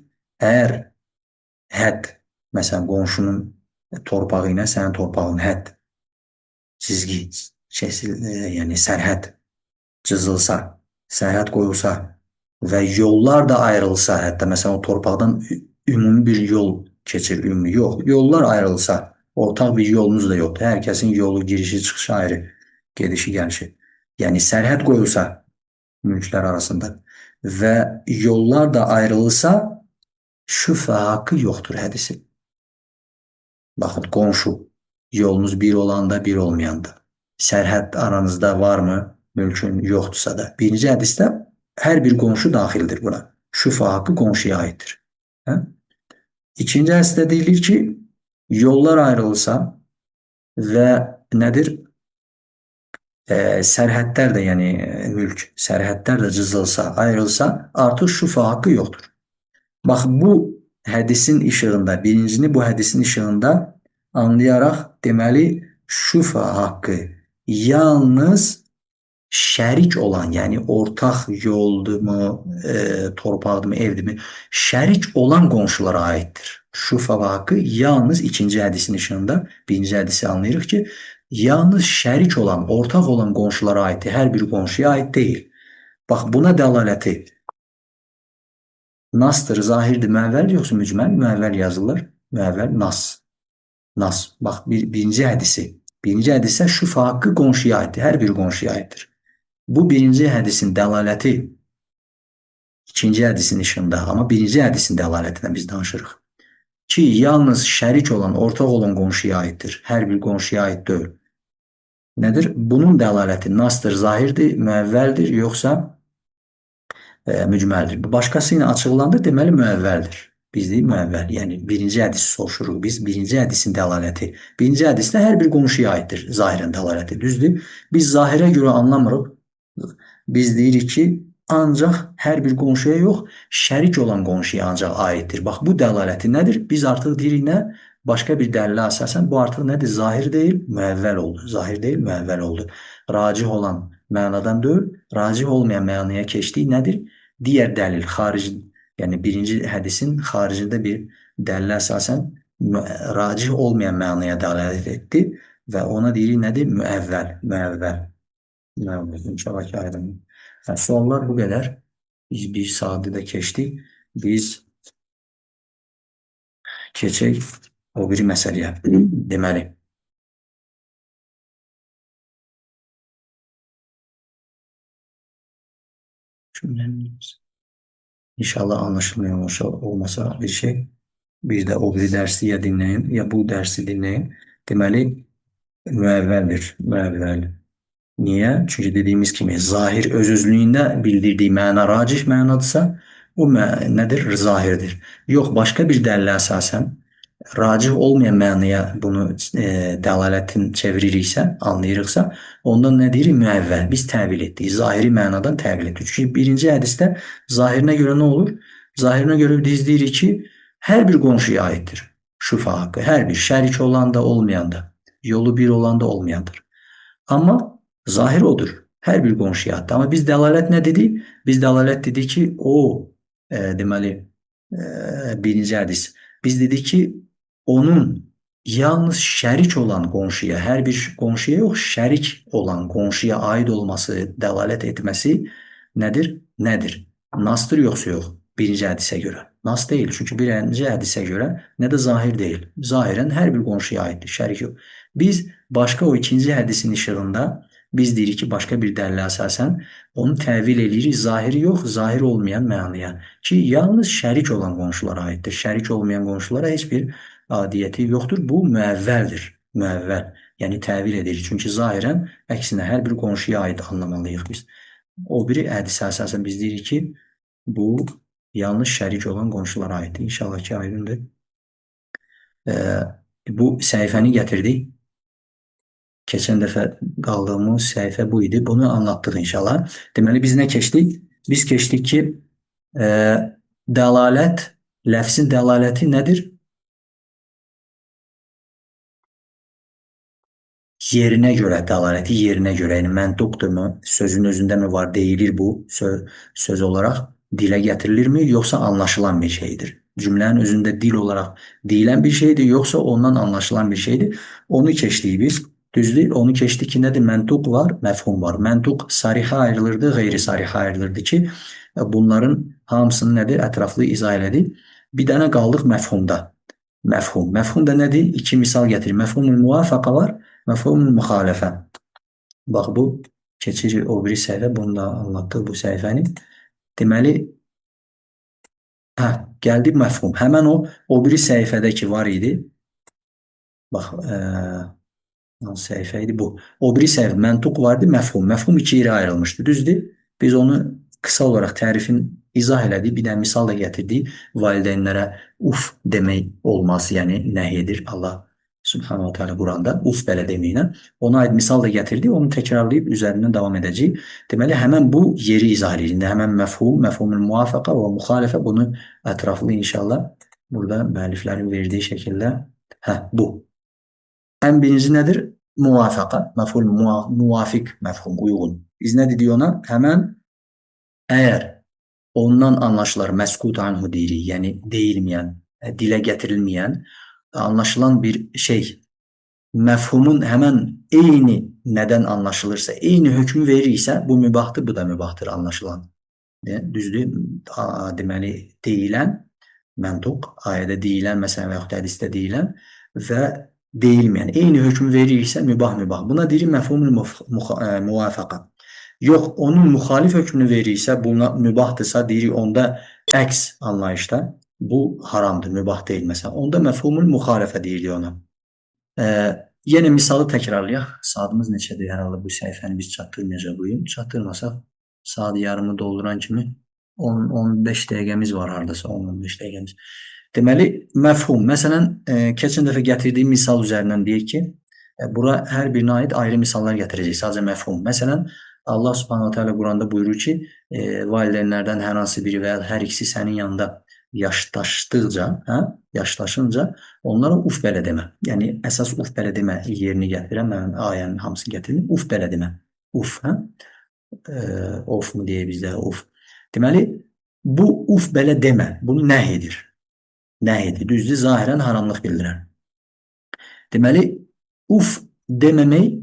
Əgər hədd, məsələn, qonşunun torpağı ilə sənin torpağın hədd, çizgi, kəsil, yəni sərhəd cızılsa, sərhəd qoyulsa və yollar da ayrılsa, hətta məsələn o torpaqdan ümumi bir yol keçir, ümumi yox, yollar ayrılsa, ortaq bir yolunuz da yoxdur. Hər kəsin yolu, girişi, çıxışı ayrı, gedişi, gəlişi. Yəni sərhəd qoyulsa mülklər arasında və yollar da ayrılsa, şübhə haqqı yoxdur hədisi. Baxın, qonşu, yolunuz bir olanda, bir olmayanda. Sərhəd aranızda varmı? Mülkün yoxdursa da. Birinci hədisdə hər bir qonşu daxildir buna. Şübhə haqqı qonşuya aiddir. Hə? İkinci hədisdə deyilir ki, yollar ayrılsa və nədir? Sərhədlər də, yəni mülk, sərhədlər də cızılsa, ayrılsa, artıq şübhə haqqı yoxdur. Bax, bu hədisin işığında, birincini bu hədisin işığında anlayaraq, deməli, şübhə haqqı yalnız şərik olan, yəni ortaq yoldurmu, torpaqdırmı, evdirmi, şərik olan qonşulara aiddir. Şübhə haqqı yalnız ikinci hədisin işığında, birinci hədisi anlayırıq ki, yalnız şərik olan, ortaq olan qonşulara aiddir. Hər bir qonşuya aid deyil. Bax, buna dəlaləti nastır, zahirdir, müəvvəl yoxsa mücməl? Müəvvəl yazılır. Müəvvəl, nas. Nas. Bax, birinci hədisi. Birinci hədisə şübhə haqqı qonşuya aiddir. Hər bir qonşuya aiddir. Bu birinci hədisin dəlaləti ikinci hədisin işığında, amma birinci hədisin dəlalətindən biz danışırıq. Ki, yalnız şərik olan, ortaq olan qonşuya aiddir. Hər bir qonşuya aid deyil. Nədir? Bunun dəlaləti nastır, zahirdir, müəvvəldir, yoxsa mücməldir. Başqası ilə açıqlandı, deməli müəvvəldir. Biz deyik müəvvəl. Yəni birinci hədisi soruşuruq biz. Birinci hədisin dəlaləti. Birinci hədisdə hər bir qonşuya aiddir zahirən dəlaləti. Düzdür? Biz zahirə görə anlamırıq. Biz deyirik ki, ancaq hər bir qonşuya yox, şərik olan qonşuya ancaq aiddir. Bax, bu dəlaləti nədir? Biz artıq deyirik nə? Başqa bir dəlilə əsasən bu artıq nədir? Zahir deyil, müəvvəl oldu. Zahir deyil, müəvvəl oldu. Racih olan mənadan deyil, racih olmayan mənaya keçdik. Nədir? Digər dəlil, xarici, yəni birinci hədisin xaricində bir dəlilə əsasən racih olmayan mənaya dəlalət etdi və ona deyirik nədir? Müəvvəl, müəvvəl. Müəvvəl. İnşallah ki, aydın. Yəni, suallar bu qədər. Biz bir saatı da keçdik. Biz keçək o biri məsələyə. Deməli, İnşallah anlaşılmıyor olmasa bir şey. Bir də o biri dərsi ya dinləyin, ya bu dərsi dinləyin. Deməli, müəvvəldir. Müəvvəl. Niyə? Çünki dediyimiz kimi zahir öz-özlüyündə bildirdiyi məna racih mənadırsa, o nədir? Zahirdir. Yox, başqa bir dəlilə əsasən racih olmayan mənaya bunu dəlalətin çeviririksə, anlayırıqsa, ondan nə deyirik? Müəvvəl. Biz təvil etdik. Zahiri mənadan təvil etdik. Çünki birinci hədisdə zahirinə görə nə olur? Zahirinə görə biz deyirik ki, hər bir qonşuya aiddir. Şübhə haqqı. Hər bir şərik olan da olmayan da, yolu bir olan da olmayandır. Amma zahir odur. Hər bir qonşuya aiddir. Amma biz dəlalət nə dedik? Biz dəlalət dedik ki, o deməli birinci hədis. Biz dedik ki, onun yalnız şərik olan qonşuya, hər bir qonşuya yox, şərik olan qonşuya aid olması, dəlalət etməsi nədir? Nədir? Nastır yoxsa yox? Birinci hədisə görə. Nas deyil. Çünki birinci hədisə görə nə də zahir deyil. Zahirən hər bir qonşuya aiddir, şərik yox. Biz başqa o ikinci hədisin işığında biz deyirik ki, başqa bir dəlilə əsasən onu təvil eləyirik zahiri yox, zahir olmayan mənaya ki, yalnız şərik olan qonşulara aiddir. Şərik olmayan qonşulara heç bir adiyyəti yoxdur. Bu müəvvəldir. Müəvvəl. Yəni təvil edirik. Çünki zahirən əksinə hər bir qonşuya aid anlamalıyıq biz. O biri hədisə əsasən biz deyirik ki, bu yalnız şərik olan qonşulara aiddir. İnşallah ki, aydındır. Bu səhifəni gətirdik. Keçən dəfə qaldığımız səhifə bu idi. Bunu anlatdıq inşallah. Deməli, biz nə keçdik? Biz keçdik ki, dəlalət Ləfzin dəlaləti nədir? Yerinə görə, dəlaləti yerinə görə, yəni məntuqdurmu, sözün özündə mi var, deyilir bu söz olaraq dilə gətirilirmi, yoxsa anlaşılan bir şeydir? Cümlənin özündə dil olaraq deyilən bir şeydir, yoxsa ondan anlaşılan bir şeydir? Onu keçdik biz. Düzdür? Onu keçdik ki, nədir? Məntuq var, məfhum var. Məntuq sarihə ayrılırdı, qeyri-sarihə ayrılırdı ki, bunların hamısını nədir? Ətraflı izah elədik. Bir dənə qaldıq məfhumda. Məfhum. Məfhum da nədir? İki misal gətirir. Məfhumul müvafaqa var, məfhumul müxalifə. Bax, bu keçir o biri səhifə. Bunu da anlatdıq bu səhifəni. Deməli, gəldi məfhum. Həmən o biri səhifədə ki var idi. Bax, hansı səhifə idi bu? O biri səhifə məntuq vardı, məfhum. Məfhum iki yerə ayrılmışdı. Düzdür? Biz onu qısa olaraq tərifin izah elədik. Bir də misal da gətirdik. Valideynlərə uf demək olmaz, yəni nəhy edir Allah Subhanahu Teala Quranda uf belə deməklə. Ona aid misal da gətirdik. Onu təkrarlayıb üzərindən davam edəcəyik. Deməli, həmən bu yeri izah edir. İndi həmən məfhum, məfhumul müvafaqa və müxalifə bunu ətraflı inşallah burada müəlliflərin verdiyi şəkildə bu. Ən birinci nədir? Müvafaqa, məfhul müvafiq məfhum, uyğun. Biz nə dedik ona? Həmən əgər ondan anlaşılır, məskut anhu deyirik, yəni deyilməyən, dilə gətirilməyən, anlaşılan bir şey, məfhumun həmən eyni nədən anlaşılırsa, eyni hökmü verirsə, bu mübahdır, bu da mübahdır anlaşılan. Düzdür? Deməli, deyilən, məntuq, ayədə deyilən, məsələn, və yaxud da hədisdə deyilən və deyilməyən, eyni hökmü verirsə, mübah mübah. Buna deyirik məfhumul müvafaqa. Yox, onun müxalif hökmünü verirsə, buna mübahdırsa, deyirik onda əks anlayışda bu haramdır, mübah deyil məsələn. Onda məfhumul müxalifə deyirik ona. Yenə misalı təkrarlayaq. Saatımız neçədir? Hər halda bu səhifəni biz çatdırmayacaq bugün. Çatdırmasaq saat yarımı dolduran kimi 10-15 dəqiqəmiz var hardasa, 10-15 dəqiqəmiz. Deməli, məfhum. Məsələn, keçən dəfə gətirdiyim misal üzərindən deyək ki, bura hər birinə aid ayrı misallar gətirəcək, sadəcə məfhum. Məsələn, Allah Subhanahu Teala Quranda buyurur ki, valideynlərdən hər hansı biri və ya hər ikisi sənin yanında yaşlaşdıqca, yaşlaşınca onlara uf belə demə. Yəni, əsas uf belə demə yerini gətirirəm, mən ayənin hamısını gətirirəm. Uf belə demə. Uf, hə? Of mu deyək bizdə, uf. Deməli, bu uf belə demə, bunu nəhy edir. Nəhy edir. Düzdür, zahirən haramlıq bildirər. Deməli, uf deməmək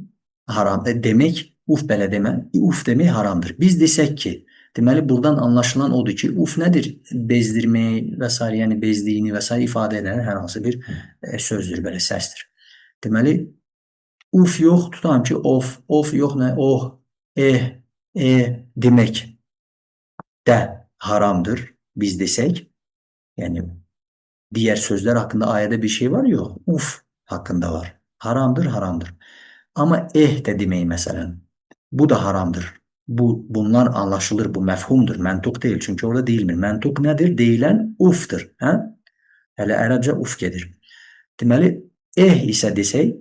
haram, demək, uf belə demə, uf demək haramdır. Biz desək ki, deməli, buradan anlaşılan odur ki, uf nədir? Bezdirmək və s. yəni bezdiyini və s. ifadə edən hər hansı bir sözdür, belə səsdir. Deməli, uf yox, tutam ki, of, of yox nə, oh, eh, e demək də haramdır, biz desək. Yəni, digər sözlər haqqında ayədə bir şey var, yox, uf haqqında var. Haramdır, haramdır. Amma eh də demək məsələn, bu da haramdır. Bunlar anlaşılır, bu məfhumdur, məntuq deyil. Çünki orada deyilmir. Məntuq nədir? Deyilən ufdur. Hə? Hələ ərəbcə uf gedir. Deməli, eh isə desək,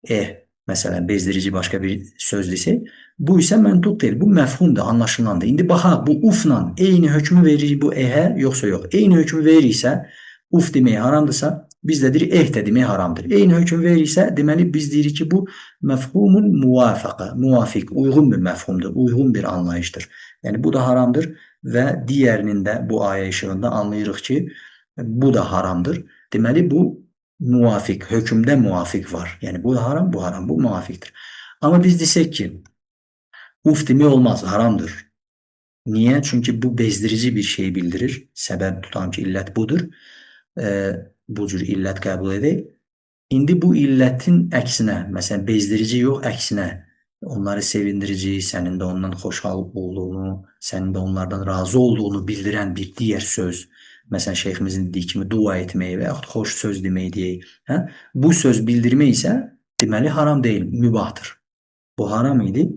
eh, məsələn, bezdirici başqa bir söz desək, bu isə məntuq deyil, bu məfhumdur, anlaşılandır. İndi baxaq, bu ufla eyni hökmü verir bu ehə, yoxsa yox. Eyni hökmü verirsə, uf demək haramdırsa, biz də deyirik, eh də demək haramdır. Eyni hökm verirsə, deməli, biz deyirik ki, bu məfhumul müvafaqa, müvafiq, uyğun bir məfhumdur, uyğun bir anlayışdır. Yəni, bu da haramdır və digərinin də bu ayə işığında anlayırıq ki, bu da haramdır. Deməli, bu müvafiq, hökmdə müvafiq var. Yəni, bu da haram, bu haram, bu müvafiqdir. Amma biz desək ki, uf demək olmaz, haramdır. Niyə? Çünki bu bezdirici bir şey bildirir. Səbəb tutam ki, illət budur. Bu cür illət qəbul edək. İndi bu illətin əksinə, məsələn, bezdirici yox, əksinə, onları sevindirici, sənin də ondan xoşhal olduğunu, sənin də onlardan razı olduğunu bildirən bir digər söz, məsələn, şeyximizin dediyi kimi dua etmək və yaxud xoş söz demək deyək. Hə? Bu söz bildirmək isə, deməli, haram deyil, mübahdır. Bu haram idi.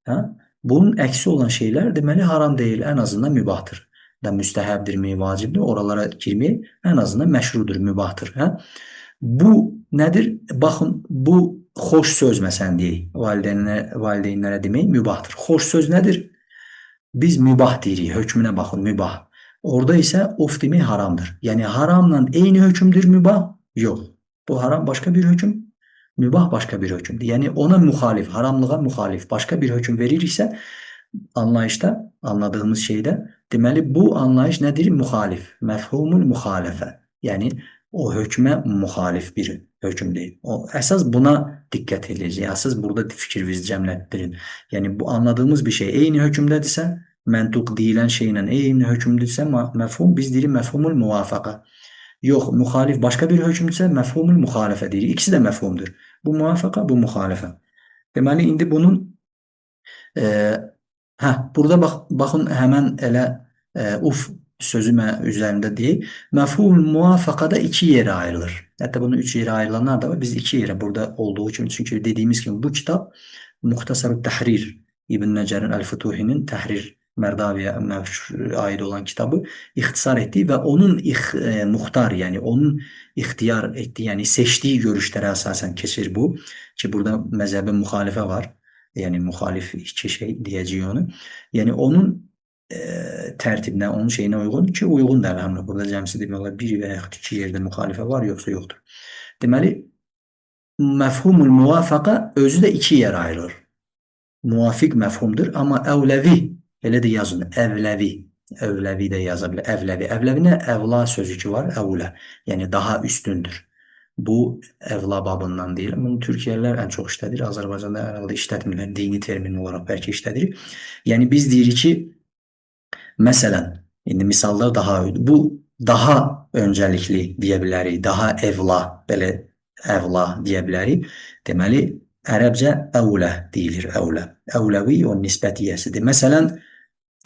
Hə? Bunun əksi olan şeylər, deməli, haram deyil, ən azından mübahdır. Da müstəhəbdirmi, vacibdir, oralara girmək ən azından məşrudur, mübahdır. Hə? Bu nədir? Baxın, bu xoş söz məsələn deyək, valideynlərə demək mübahdır. Xoş söz nədir? Biz mübah deyirik, hökmünə baxın, mübah. Orada isə uf demək haramdır. Yəni haramla eyni hökmdür mübah? Yox. Bu haram başqa bir hökm, mübah başqa bir hökmdür. Yəni ona müxalif, haramlığa müxalif başqa bir hökm veririksə anlayışda, anladığımız şeydə, deməli bu anlayış nədir? Müxalif, məfhumul müxalifə. Yəni o hökmə müxalif bir hökm deyil. O əsas buna diqqət edəcək. Əsas burada fikrinizi cəmlətdirin. Yəni bu anladığımız bir şey eyni hökmdədirsə, məntuq deyilən şeylə eyni hökmdürsə, məfhum biz deyirik məfhumul müvafaqa. Yox, müxalif başqa bir hökmdürsə, məfhumul müxalifə deyirik. İkisi də məfhumdur. Bu müvafaqa, bu müxalifə. Deməli indi bunun burada baxın həmən elə uf sözü üzərində deyil. Məfhumul müvafaqada iki yerə ayrılır. Hətta bunu üç yerə ayrılanlar da var. Biz iki yerə burada olduğu kimi, çünki dediyimiz kimi bu kitab Muxtasar-ı Təhrir İbn Nəcərin Əl-Fütuhinin Təhrir Mərdaviyə aid olan kitabı ixtisar etdiyi və onun muxtar, yəni onun ixtiyar etdiyi, yəni seçdiyi görüşlərə əsasən keçir bu ki, burada məzhəbə müxalifə var. Yəni müxalif iki şey deyəcəyik onu. Yəni onun tərtibinə, onun şeyinə uyğun ki, uyğun da əlhamdülillah. Burada cəmsi demək olar bir və yaxud iki yerdə müxalifə var, yoxsa yoxdur. Deməli, məfhumul müvafaqa özü də iki yerə ayrılır. Müvafiq məfhumdur, amma əvləvi, elə də yazın, əvləvi, əvləvi də yaza bilər, əvləvi. Əvləvi nə? Əvla sözü ki var, əvlə, yəni daha üstündür. Bu əvla babından deyil. Bunu Türkiyəlilər ən çox işlədir. Azərbaycanda hər halda işlətmirlər. Dini termin olaraq bəlkə işlədirik. Yəni biz deyirik ki, məsələn, indi misallar daha bu daha öncəlikli deyə bilərik, daha evla, belə əvla deyə bilərik. Deməli, ərəbcə əvlə deyilir, əvlə. Əvləvi o nisbətiyyəsidir. Məsələn,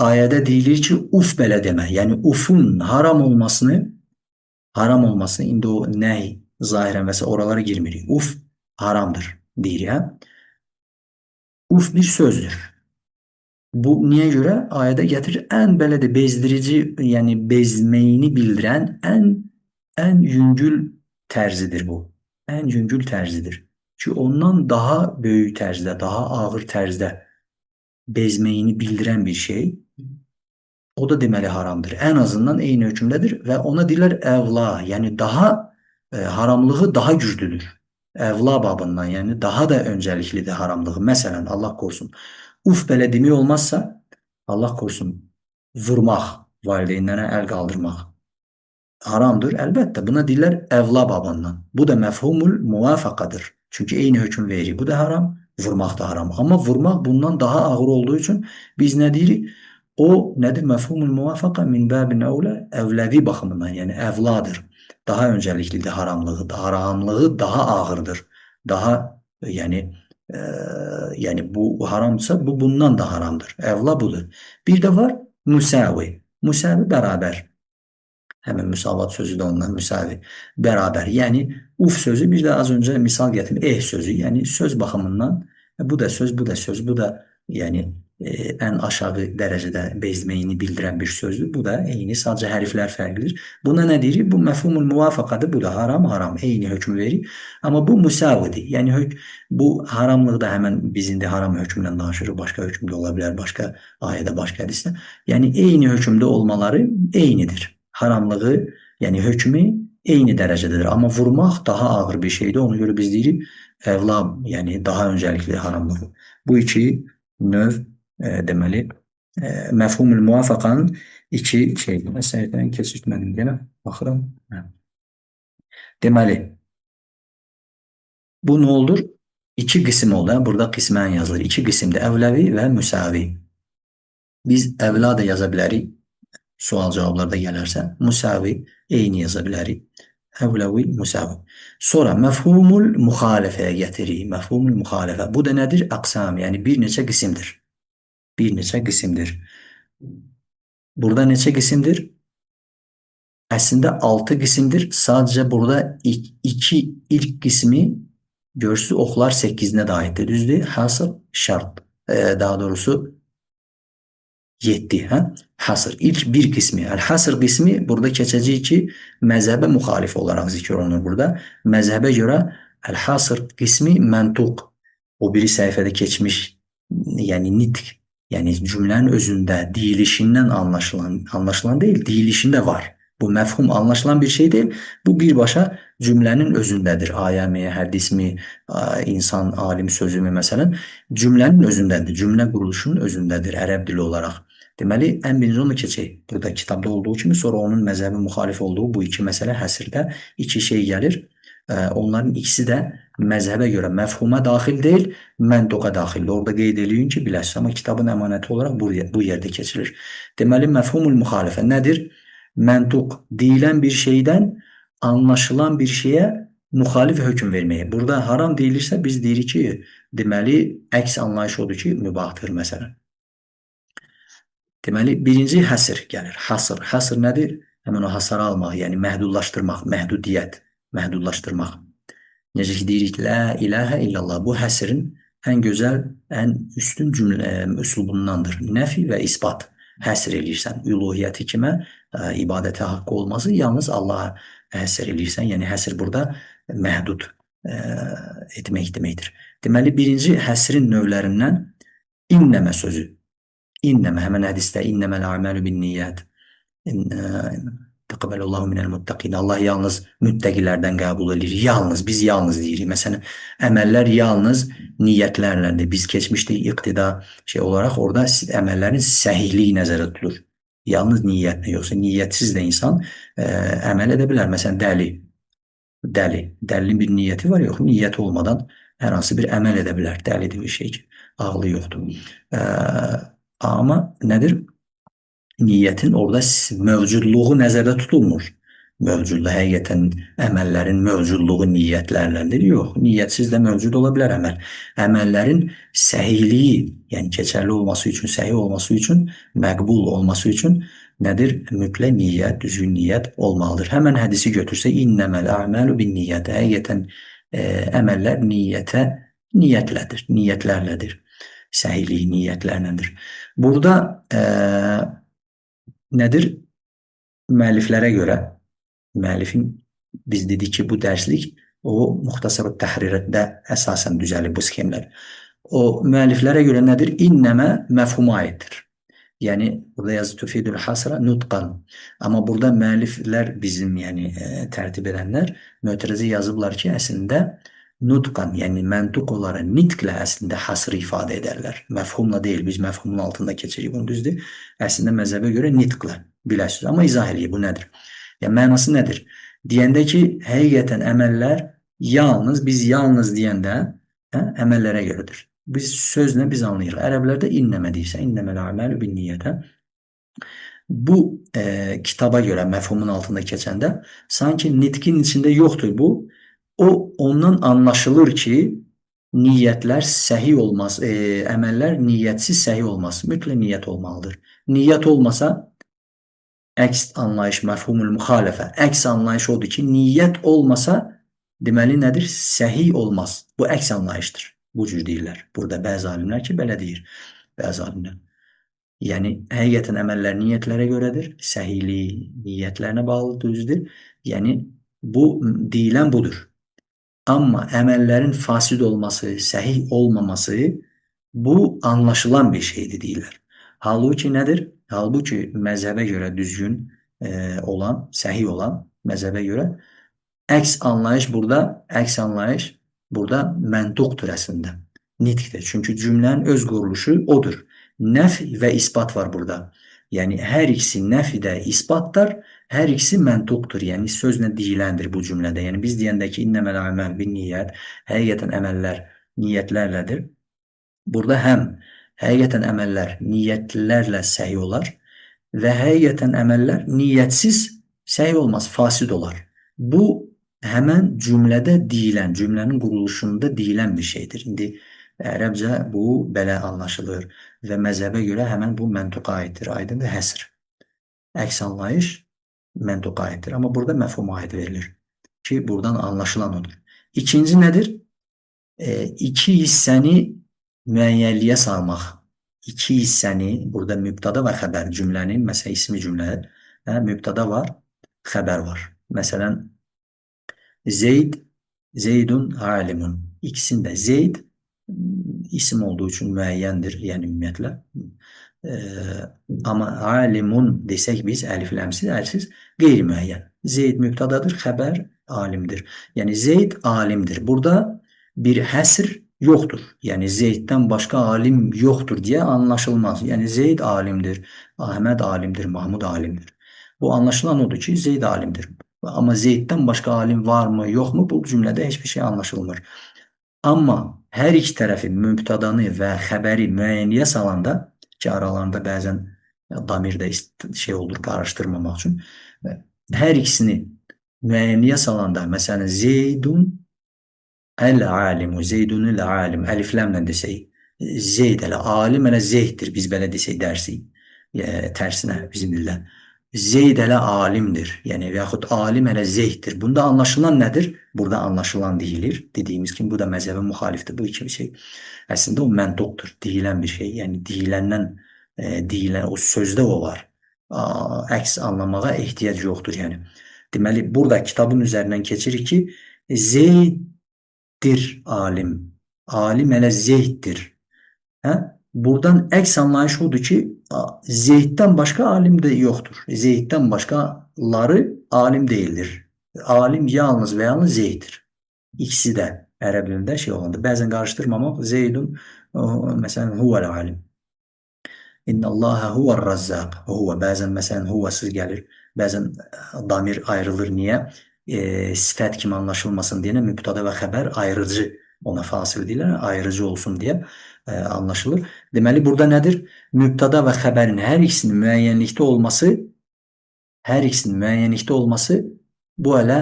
ayədə deyilir ki, uf belə demə. Yəni ufun haram olmasını, indi o nəy zahirən və s. oralara girmirik. Uf haramdır deyirik, hə? Uf bir sözdür. Bu niyə görə? Ayədə gətirir ən belə də bezdirici, yəni bezməyini bildirən ən yüngül tərzidir bu. Ən yüngül tərzidir. Ki ondan daha böyük tərzdə, daha ağır tərzdə bezməyini bildirən bir şey, o da deməli haramdır. Ən azından eyni hökmdədir və ona deyirlər əvla, yəni daha haramlığı daha güclüdür. Əvla babından, yəni daha da öncəliklidir haramlığı. Məsələn, Allah korusun, uf belə demək olmazsa, Allah korusun, vurmaq, valideynlərə əl qaldırmaq haramdır. Əlbəttə, buna deyirlər əvla babından. Bu da məfhumul müvafaqadır. Çünki eyni hökm verir. Bu da haram, vurmaq da haram. Amma vurmaq bundan daha ağır olduğu üçün biz nə deyirik? O nədir? Məfhumul müvafaqa min babin əvlə, əvləvi baxımından, yəni əvladır. Daha öncəliklidir haramlığı. Haramlığı daha ağırdır. Daha, yəni yəni bu haramdırsa, bu bundan da haramdır. Əvla budur. Bir də var müsavi. Müsavi bərabər. Həmin müsavat sözü də ondan müsavi. Bərabər. Yəni uf sözü bir də az öncə misal gətirdim. Eh sözü. Yəni söz baxımından bu da söz, bu da söz, bu da yəni ən aşağı dərəcədə bezməyini bildirən bir sözdür. Bu da eyni, sadəcə hərflər fərqlidir. Buna nə deyirik? Bu məfhumul müvafaqadır. Bu da haram, haram. Eyni hökmü verir. Amma bu müsavidir. Yəni bu haramlıqda həmən biz indi haram hökmündən danışırıq. Başqa hökm də ola bilər, başqa ayədə, başqa hədisdə. Yəni eyni hökmdə olmaları eynidir. Haramlığı, yəni hökmü eyni dərəcədədir. Amma vurmaq daha ağır bir şeydir. Ona görə biz deyirik əvla, yəni daha öncəlikli haramlığı. Bu iki növ deməli məfhumul müvafaqanın iki şey. Mən səhifəni keçirtmədim yenə. Baxıram. Hə. Deməli, bu nə olur? İki qism oldu. Hə? Burada qismən yazılır. İki qismdir. Əvləvi və müsavi. Biz əvla da yaza bilərik. Sual cavablarda gələrsə. Müsavi eyni yaza bilərik. Əvləvi, müsavi. Sonra məfhumul müxalifəyə gətiririk. Məfhumul müxalifə. Bu da nədir? Əqsam, yəni bir neçə qismdir. Bir neçə qismdir. Burada neçə qismdir? Əslində 6 qismdir. Sadəcə burada iki ilk qismi görürsünüz, oxlar 8-nə də aiddir. Düzdür? Hasır, şart. Daha doğrusu 7. Hə? Hasır. İlk bir qismi. Əl-hasır qismi burada keçəcəyik ki, məzhəbə müxalif olaraq zikr olunur burada. Məzhəbə görə əl-hasır qismi məntuq. O biri səhifədə keçmiş, yəni nitq, Yəni cümlənin özündə deyilişindən anlaşılan deyil, deyilişində var. Bu məfhum anlaşılan bir şey deyil. Bu birbaşa cümlənin özündədir. Ayə mi, hədis mi, insan, alim sözü mü məsələn, cümlənin özündədir. Cümlə quruluşunun özündədir ərəb dili olaraq. Deməli, ən birinci onu keçək. Burada kitabda olduğu kimi, sonra onun məzhəbi müxalif olduğu bu iki məsələ həsrdə iki şey gəlir. Onların ikisi də məzhəbə görə məfhuma daxil deyil, məntuqa daxildir. Orada qeyd eləyin ki, biləsiniz. Amma kitabın əmanəti olaraq bu yerdə keçilir. Deməli, məfhumul müxalifə nədir? Məntuq deyilən bir şeydən anlaşılan bir şeyə müxalif hökm verməyə. Burada haram deyilirsə, biz deyirik ki, deməli, əks anlayış odur ki, mübahdır məsələn. Deməli, birinci həsr gəlir. Hasır. Hasır nədir? Həmin o hasara almaq, yəni məhdudlaşdırmaq, məhdudiyyət, məhdudlaşdırmaq. Necə ki, deyirik, La ilahə illallah. Bu həsrin ən gözəl, ən üstün cümlə, üslubundandır. Nəfi və isbat. Həsr eləyirsən. Üluhiyyəti kimə? İbadətə haqqı olması yalnız Allaha həsr eləyirsən. Yəni həsr burada məhdud etmək deməkdir. Deməli, birinci həsrin növlərindən innəmə sözü. İnnəmə, həmən hədisdə innəməl a'malu bin niyyət. Təqəbbəlullahu minəl muttaqin. Allah yalnız müttəqilərdən qəbul edir. Yalnız, biz yalnız deyirik. Məsələn, əməllər yalnız niyyətlərlədir. Biz keçmişdik iqtida şey olaraq orada əməllərin səhihliyi nəzərdə tutulur. Yalnız niyyətlə, yoxsa niyyətsiz də insan əməl edə bilər. Məsələn, dəli. Dəli. Dəlinin bir niyyəti var, yox. Niyyəti olmadan hər hansı bir əməl edə bilər. Dəlidir bir şey ki, ağlı yoxdur. Amma nədir? Niyyətin orada mövcudluğu nəzərdə tutulmur. Mövcudluğu, həqiqətən əməllərin mövcudluğu niyyətlərlədir. Yox, niyyətsiz də mövcud ola bilər əməl. Əməllərin səhihliyi, yəni keçərli olması üçün, səhih olması üçün, məqbul olması üçün nədir? Mütləq niyyət, düzgün niyyət olmalıdır. Həmən hədisi götürsək, innəməl a'malu bin niyyət. Həqiqətən əməllər niyyətlədir, niyyətlərlədir. Səhihliyi niyyətlərlədir. Burada nədir? Müəlliflərə görə, müəllifin biz dedik ki, bu dərslik o Muxtasar-ı Təhrirdə əsasən düzəlib bu sxemlər. O müəlliflərə görə nədir? İnnəmə məfhuma aiddir. Yəni burada yazı tufidul hasra nutqan. Amma burada müəlliflər bizim, yəni tərtib edənlər mötərizə yazıblar ki, əslində nutqan, yəni məntuq olaraq nitqlə əslində hasrı ifadə edərlər. Məfhumla deyil, biz məfhumun altında keçirik bunu, düzdür? Əslində məzhəbə görə nitqlə biləsiniz. Amma izah eləyir, bu nədir? Yəni mənası nədir? Deyəndə ki, həqiqətən əməllər yalnız, biz yalnız deyəndə əməllərə görədir. Biz sözlə biz anlayırıq. Ərəblərdə innəmə deyirsə, innəməl a'malu bin niyyətə. Bu kitaba görə məfhumun altında keçəndə sanki nitqin içində yoxdur bu. O ondan anlaşılır ki, niyyətlər səhih olmaz, əməllər niyyətsiz səhih olmaz. Mütləq niyyət olmalıdır. Niyyət olmasa əks anlayış, məfhumul müxalifə. Əks anlayış odur ki, niyyət olmasa deməli nədir? Səhih olmaz. Bu əks anlayışdır. Bu cür deyirlər. Burada bəzi alimlər ki, belə deyir. Bəzi alimlər. Yəni həqiqətən əməllər niyyətlərə görədir. Səhihliyi niyyətlərinə bağlı düzdür. Yəni bu deyilən budur. Amma əməllərin fasid olması, səhih olmaması bu anlaşılan bir şeydir deyirlər. Halbuki nədir? Halbuki məzhəbə görə düzgün olan, səhih olan məzhəbə görə əks anlayış burada, məntuqdur əslində. Nitqdir. Çünki cümlənin öz quruluşu odur. Nəf və isbat var burada. Yəni hər ikisi nəfi də isbatdır, hər ikisi məntuqdur. Yəni sözlə deyiləndir bu cümlədə. Yəni biz deyəndə ki, innəməl əməl bin niyyət, həqiqətən əməllər niyyətlərlədir. Burada həm həqiqətən əməllər niyyətlərlə səhih olar və həqiqətən əməllər niyyətsiz səhih olmaz, fasid olar. Bu həmən cümlədə deyilən, cümlənin quruluşunda deyilən bir şeydir. İndi ərəbcə bu belə anlaşılır və məzhəbə görə həmən bu məntuqa aiddir. Aydındır, həsr. Əks anlayış məntuqa aiddir. Amma burada məfhuma aid verilir ki, buradan anlaşılan odur. İkinci nədir? İki hissəni müəyyənliyə salmaq. İki hissəni, burada mübtəda və xəbər cümlənin, məsələn, ismi cümlə, mübtəda var, xəbər var. Məsələn, Zeyd, Zeydun alimun. İkisində Zeyd isim olduğu üçün müəyyəndir, yəni ümumiyyətlə. Amma alimun desək biz əlif-ləmsiz, əlsiz qeyri-müəyyən. Zeyd mübtədadır, xəbər alimdir. Yəni Zeyd alimdir. Burada bir həsr yoxdur. Yəni Zeyddən başqa alim yoxdur deyə anlaşılmaz. Yəni Zeyd alimdir, Ahməd alimdir, Mahmud alimdir. Bu anlaşılan odur ki, Zeyd alimdir. Amma Zeyddən başqa alim varmı, yoxmu? Bu cümlədə heç bir şey anlaşılmır. Amma hər iki tərəfi mübtədanı və xəbəri müəyyənliyə salanda ki, aralarında bəzən damir də şey olur, qarışdırmamaq üçün. Hər ikisini müəyyənliyə salanda, məsələn, Zeydun əl-alimu, Zeydun əl-alim, əlifləmlə desək, Zeyd elə, alim elə Zeyddir, biz belə desək dərsik, tərsinə bizim dildə. Zeyd elə alimdir, yəni və yaxud alim elə Zeyddir. Bunda anlaşılan nədir? Burada anlaşılan deyilir. Dediyimiz kimi bu da məzhəbə müxalifdir. Bu iki şey. Əslində o məntuqdur, deyilən bir şey. Yəni deyiləndən deyilən o sözdə o var. Əks anlamağa ehtiyac yoxdur yəni. Deməli burada kitabın üzərindən keçirik ki, Zeyddir alim. Alim elə Zeyddir. Hə? Buradan əks anlayış odur ki, Zeyddən başqa alim də yoxdur. Zeyddən başqaları alim deyildir. Alim yalnız və yalnız Zeyddir. İkisi də ərəb dilində şey olandır. Bəzən qarışdırmamaq Zeydun məsələn huvel alim. İnnallaha huver-razzaq. Huve bəzən məsələn huvasız gəlir. Bəzən damir ayrılır. Niyə? Sifət kimi anlaşılmasın deyə mübtəda və xəbər ayrıcı ona fasil deyirlər, ayrıcı olsun deyə anlaşılır. Deməli burada nədir? Mübtəda və xəbərin hər ikisinin müəyyənlikdə olması, hər ikisinin müəyyənlikdə olması bu elə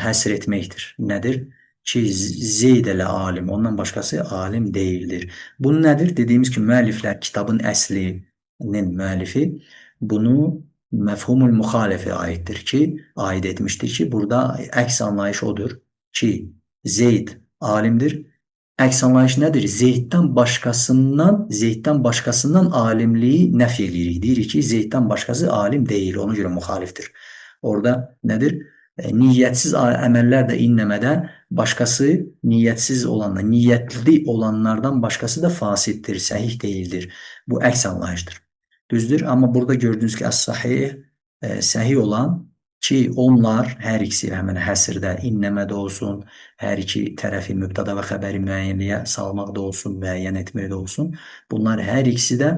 həsr etməkdir. Nədir? Ki Zeyd elə alim, ondan başqası alim deyildir. Bu nədir? Dediyimiz kimi müəlliflər, kitabın əslinin müəllifi bunu məfhumul müxalifə aiddir ki, aid etmişdir ki, burada əks anlayış odur ki, Zeyd alimdir. Əks anlayış nədir? Zeyddən başqasından alimliyi nəfi eləyirik. Deyirik ki, Zeyddən başqası alim deyil, ona görə müxalifdir. Orada nədir? Niyyətsiz əməllər də inləmədə başqası niyyətsiz olanlar, niyyətli olanlardan başqası da fasiddir, səhih deyildir. Bu əks anlayışdır. Düzdür? Amma burada gördüyünüz ki, əs-sahih, səhih olan ki, onlar hər ikisi həmən həsrdə, inləmədə olsun, hər iki tərəfi mübtəda və xəbəri müəyyənliyə salmaq da olsun, müəyyən etmək də olsun. Bunlar hər ikisi də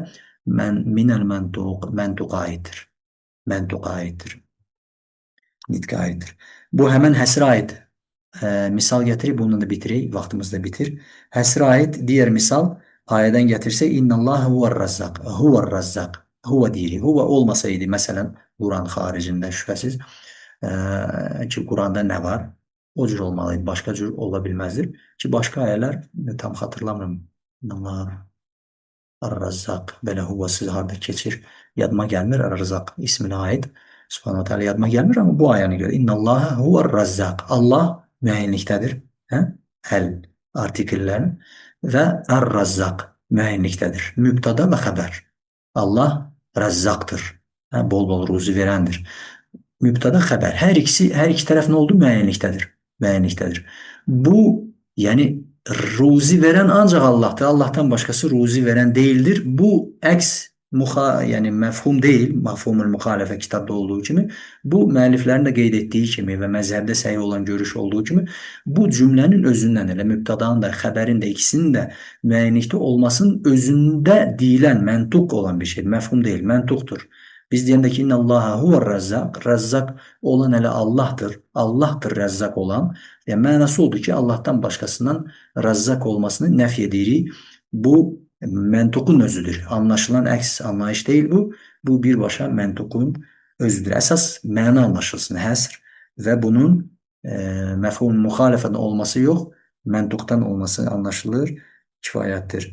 minəl məntuq, məntuqa aiddir. Məntuqa aiddir. Nitqə aiddir. Bu həmən həsrə aid misal gətirib, bununla da bitirək, vaxtımız da bitir. Həsrə aid digər misal ayədən gətirsək, İnnallaha huver-razzaq. Huver-razzaq. Huve deyirik. Huve olmasaydı, məsələn, Quran xaricində şübhəsiz ki, Quranda nə var? O cür olmalıydı. Başqa cür ola bilməzdir. Ki, başqa ayələr tam xatırlamıram. İnnallah Ar-Razzaq. Belə huvasız harda keçir? Yadıma gəlmir. Ar-Razzaq isminə aid. Subhanahu Teala yadıma gəlmir amma bu ayəni görə. İnnallaha huver-razzaq. Allah müəyyənlikdədir. Hə? Əl artikellərin və Ar-Razzaq müəyyənlikdədir. Mübtəda və xəbər. Allah Rəzzaqdır. Hə, bol-bol ruzi verəndir. Mübtəda xəbər. Hər ikisi, hər iki tərəf nə oldu? Müəyyənlikdədir. Müəyyənlikdədir. Bu, yəni ruzi verən ancaq Allahdır. Allahdan başqası ruzi verən deyildir. Bu əks yəni məfhum deyil, məfhumul müxalifə kitabda olduğu kimi. Bu müəlliflərin də qeyd etdiyi kimi və məzhəbdə səhih olan görüş olduğu kimi bu cümlənin özündən elə mübtədanın da, xəbərin də ikisinin də müəyyənlikdə olmasının özündə deyilən, məntuq olan bir şeydir. Məfhum deyil, məntuqdur. Biz deyəndə ki, innallaha huver-razzaq, rəzzaq olan elə Allahdır. Allahdır rəzzaq olan. Yəni mənası odur ki, Allahdan başqasından rəzzaq olmasını nəfy edirik. Bu məntuqun özüdür. Anlaşılan əks anlayış deyil bu. Bu birbaşa məntuqun özüdür. Əsas məna anlaşılsın, həsr və bunun məfhum müxalifədən olması yox, məntuqdan olması anlaşılır, kifayətdir.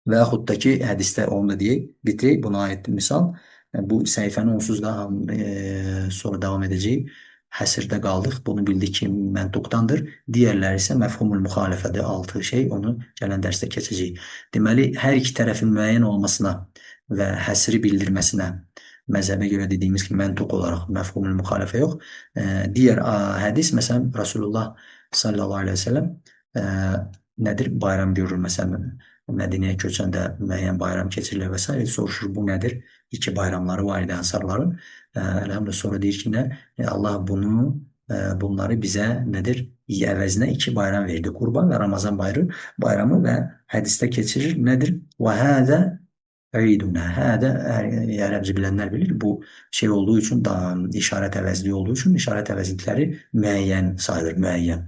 Və yaxud da ki, hədisdə onu da deyək, bitirək. Buna aid misal. Bu səhifəni onsuz da sonra davam edəcəyik. Həsrdə qaldıq. Bunu bildik ki, məntuqdandır. Digərləri isə məfhumul müxalifədir. 6 şey onu gələn dərsdə keçəcəyik. Deməli, hər iki tərəfin müəyyən olmasına və həsri bildirməsinə məzhəbə görə dediyimiz kimi məntuq olaraq məfhumul müxalifə yox. Digər hədis məsələn Rasulullah sallallahu əleyhi və səlləm nədir? Bayram görür məsələn. Mədinəyə köçəndə müəyyən bayram keçirilir və s. Soruşur bu nədir? İki bayramları var idi Ensarların. Elhamdülillah sonra deyir ki nə? Allah bunu bunları bizə nədir? Əvəzinə iki bayram verdi. Qurban və Ramazan bayramı və hədisdə keçirir. Nədir? Və hədə İduna. Hədə ərəbcə bilənlər bilir. Bu şey olduğu üçün, da, işarət əvəzliyi olduğu üçün işarət əvəzlikləri müəyyən sayılır, müəyyən.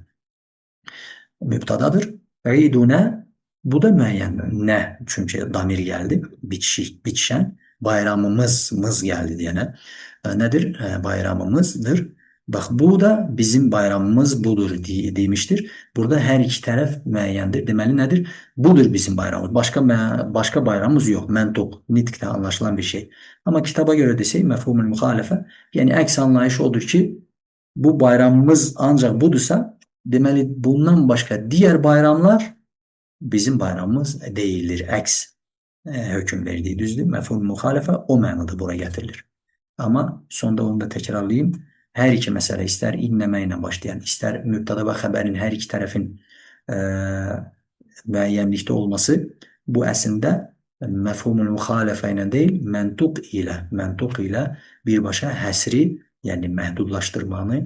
Mübtadadır. İduna bu da müəyyən. Nə? Çünki damir gəldi. Bitişik, bitişən bayramımız, mız gəldi deyənə. Nədir? Bayramımızdır. Bax bu da bizim bayramımız budur demişdir. Burada hər iki tərəf müəyyəndir. Deməli nədir? Budur bizim bayramımız. Başqa bayramımız yox. Məntuq, nitqdə anlaşılan bir şey. Amma kitaba görə desək məfhumul müxalifə, yəni əks anlayış odur ki, bu bayramımız ancaq budursa, deməli bundan başqa digər bayramlar bizim bayramımız deyildir. Əks hökm verdiyi düzdür. Məfhumul müxalifə o mənada bura gətirilir. Amma sonda onu da təkrarlayayım. Hər iki məsələ istər innəmə ilə başlayan, istər mübtəda və xəbərin hər iki tərəfin müəyyənlikdə olması bu əslində məfhumul müxalifə ilə deyil, məntuq ilə birbaşa həsri, yəni məhdudlaşdırmanı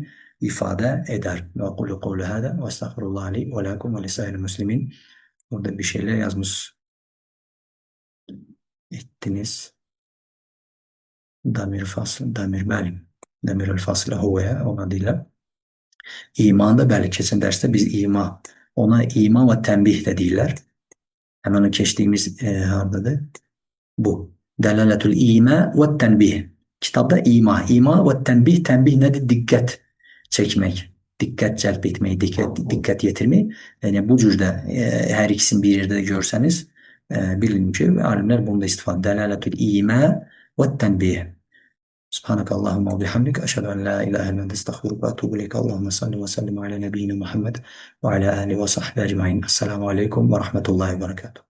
ifadə edər. Və qulu qawli hada və estəğfirullah li və lakum və lisairil muslimin. Burada bir şeyler yazmış ettiniz. Damir fasıl, damir bəli. Demirül fasılə huvəyə ona deyirlər. İman da bəli, keçən dərsdə biz ima, ona ima və tənbih də deyirlər. Həmin o keçdiyimiz hardadır? Bu. Dəlalətül imə və tənbih. Kitabda ima, ima və tənbih, tənbih nədir? Diqqət çəkmək, diqqət cəlb etmək, diqqət yetirmək. Yəni bu cürdə hər ikisini bir yerdə görsəniz, bilin ki, alimlər bunu da istifadə. Dəlalətül imə və tənbih. Subhanaka Allahumma ve bihamdik. Eşhedü en la ilahe illa ente estağfiruke ve etûbü ileyk. Allahümme salli ve sellim ala nebiyyina Muhammed ve ala alihi ve sahbihi ecmaîn. Esselamu aleyküm ve rahmetullahi ve berekatuhu.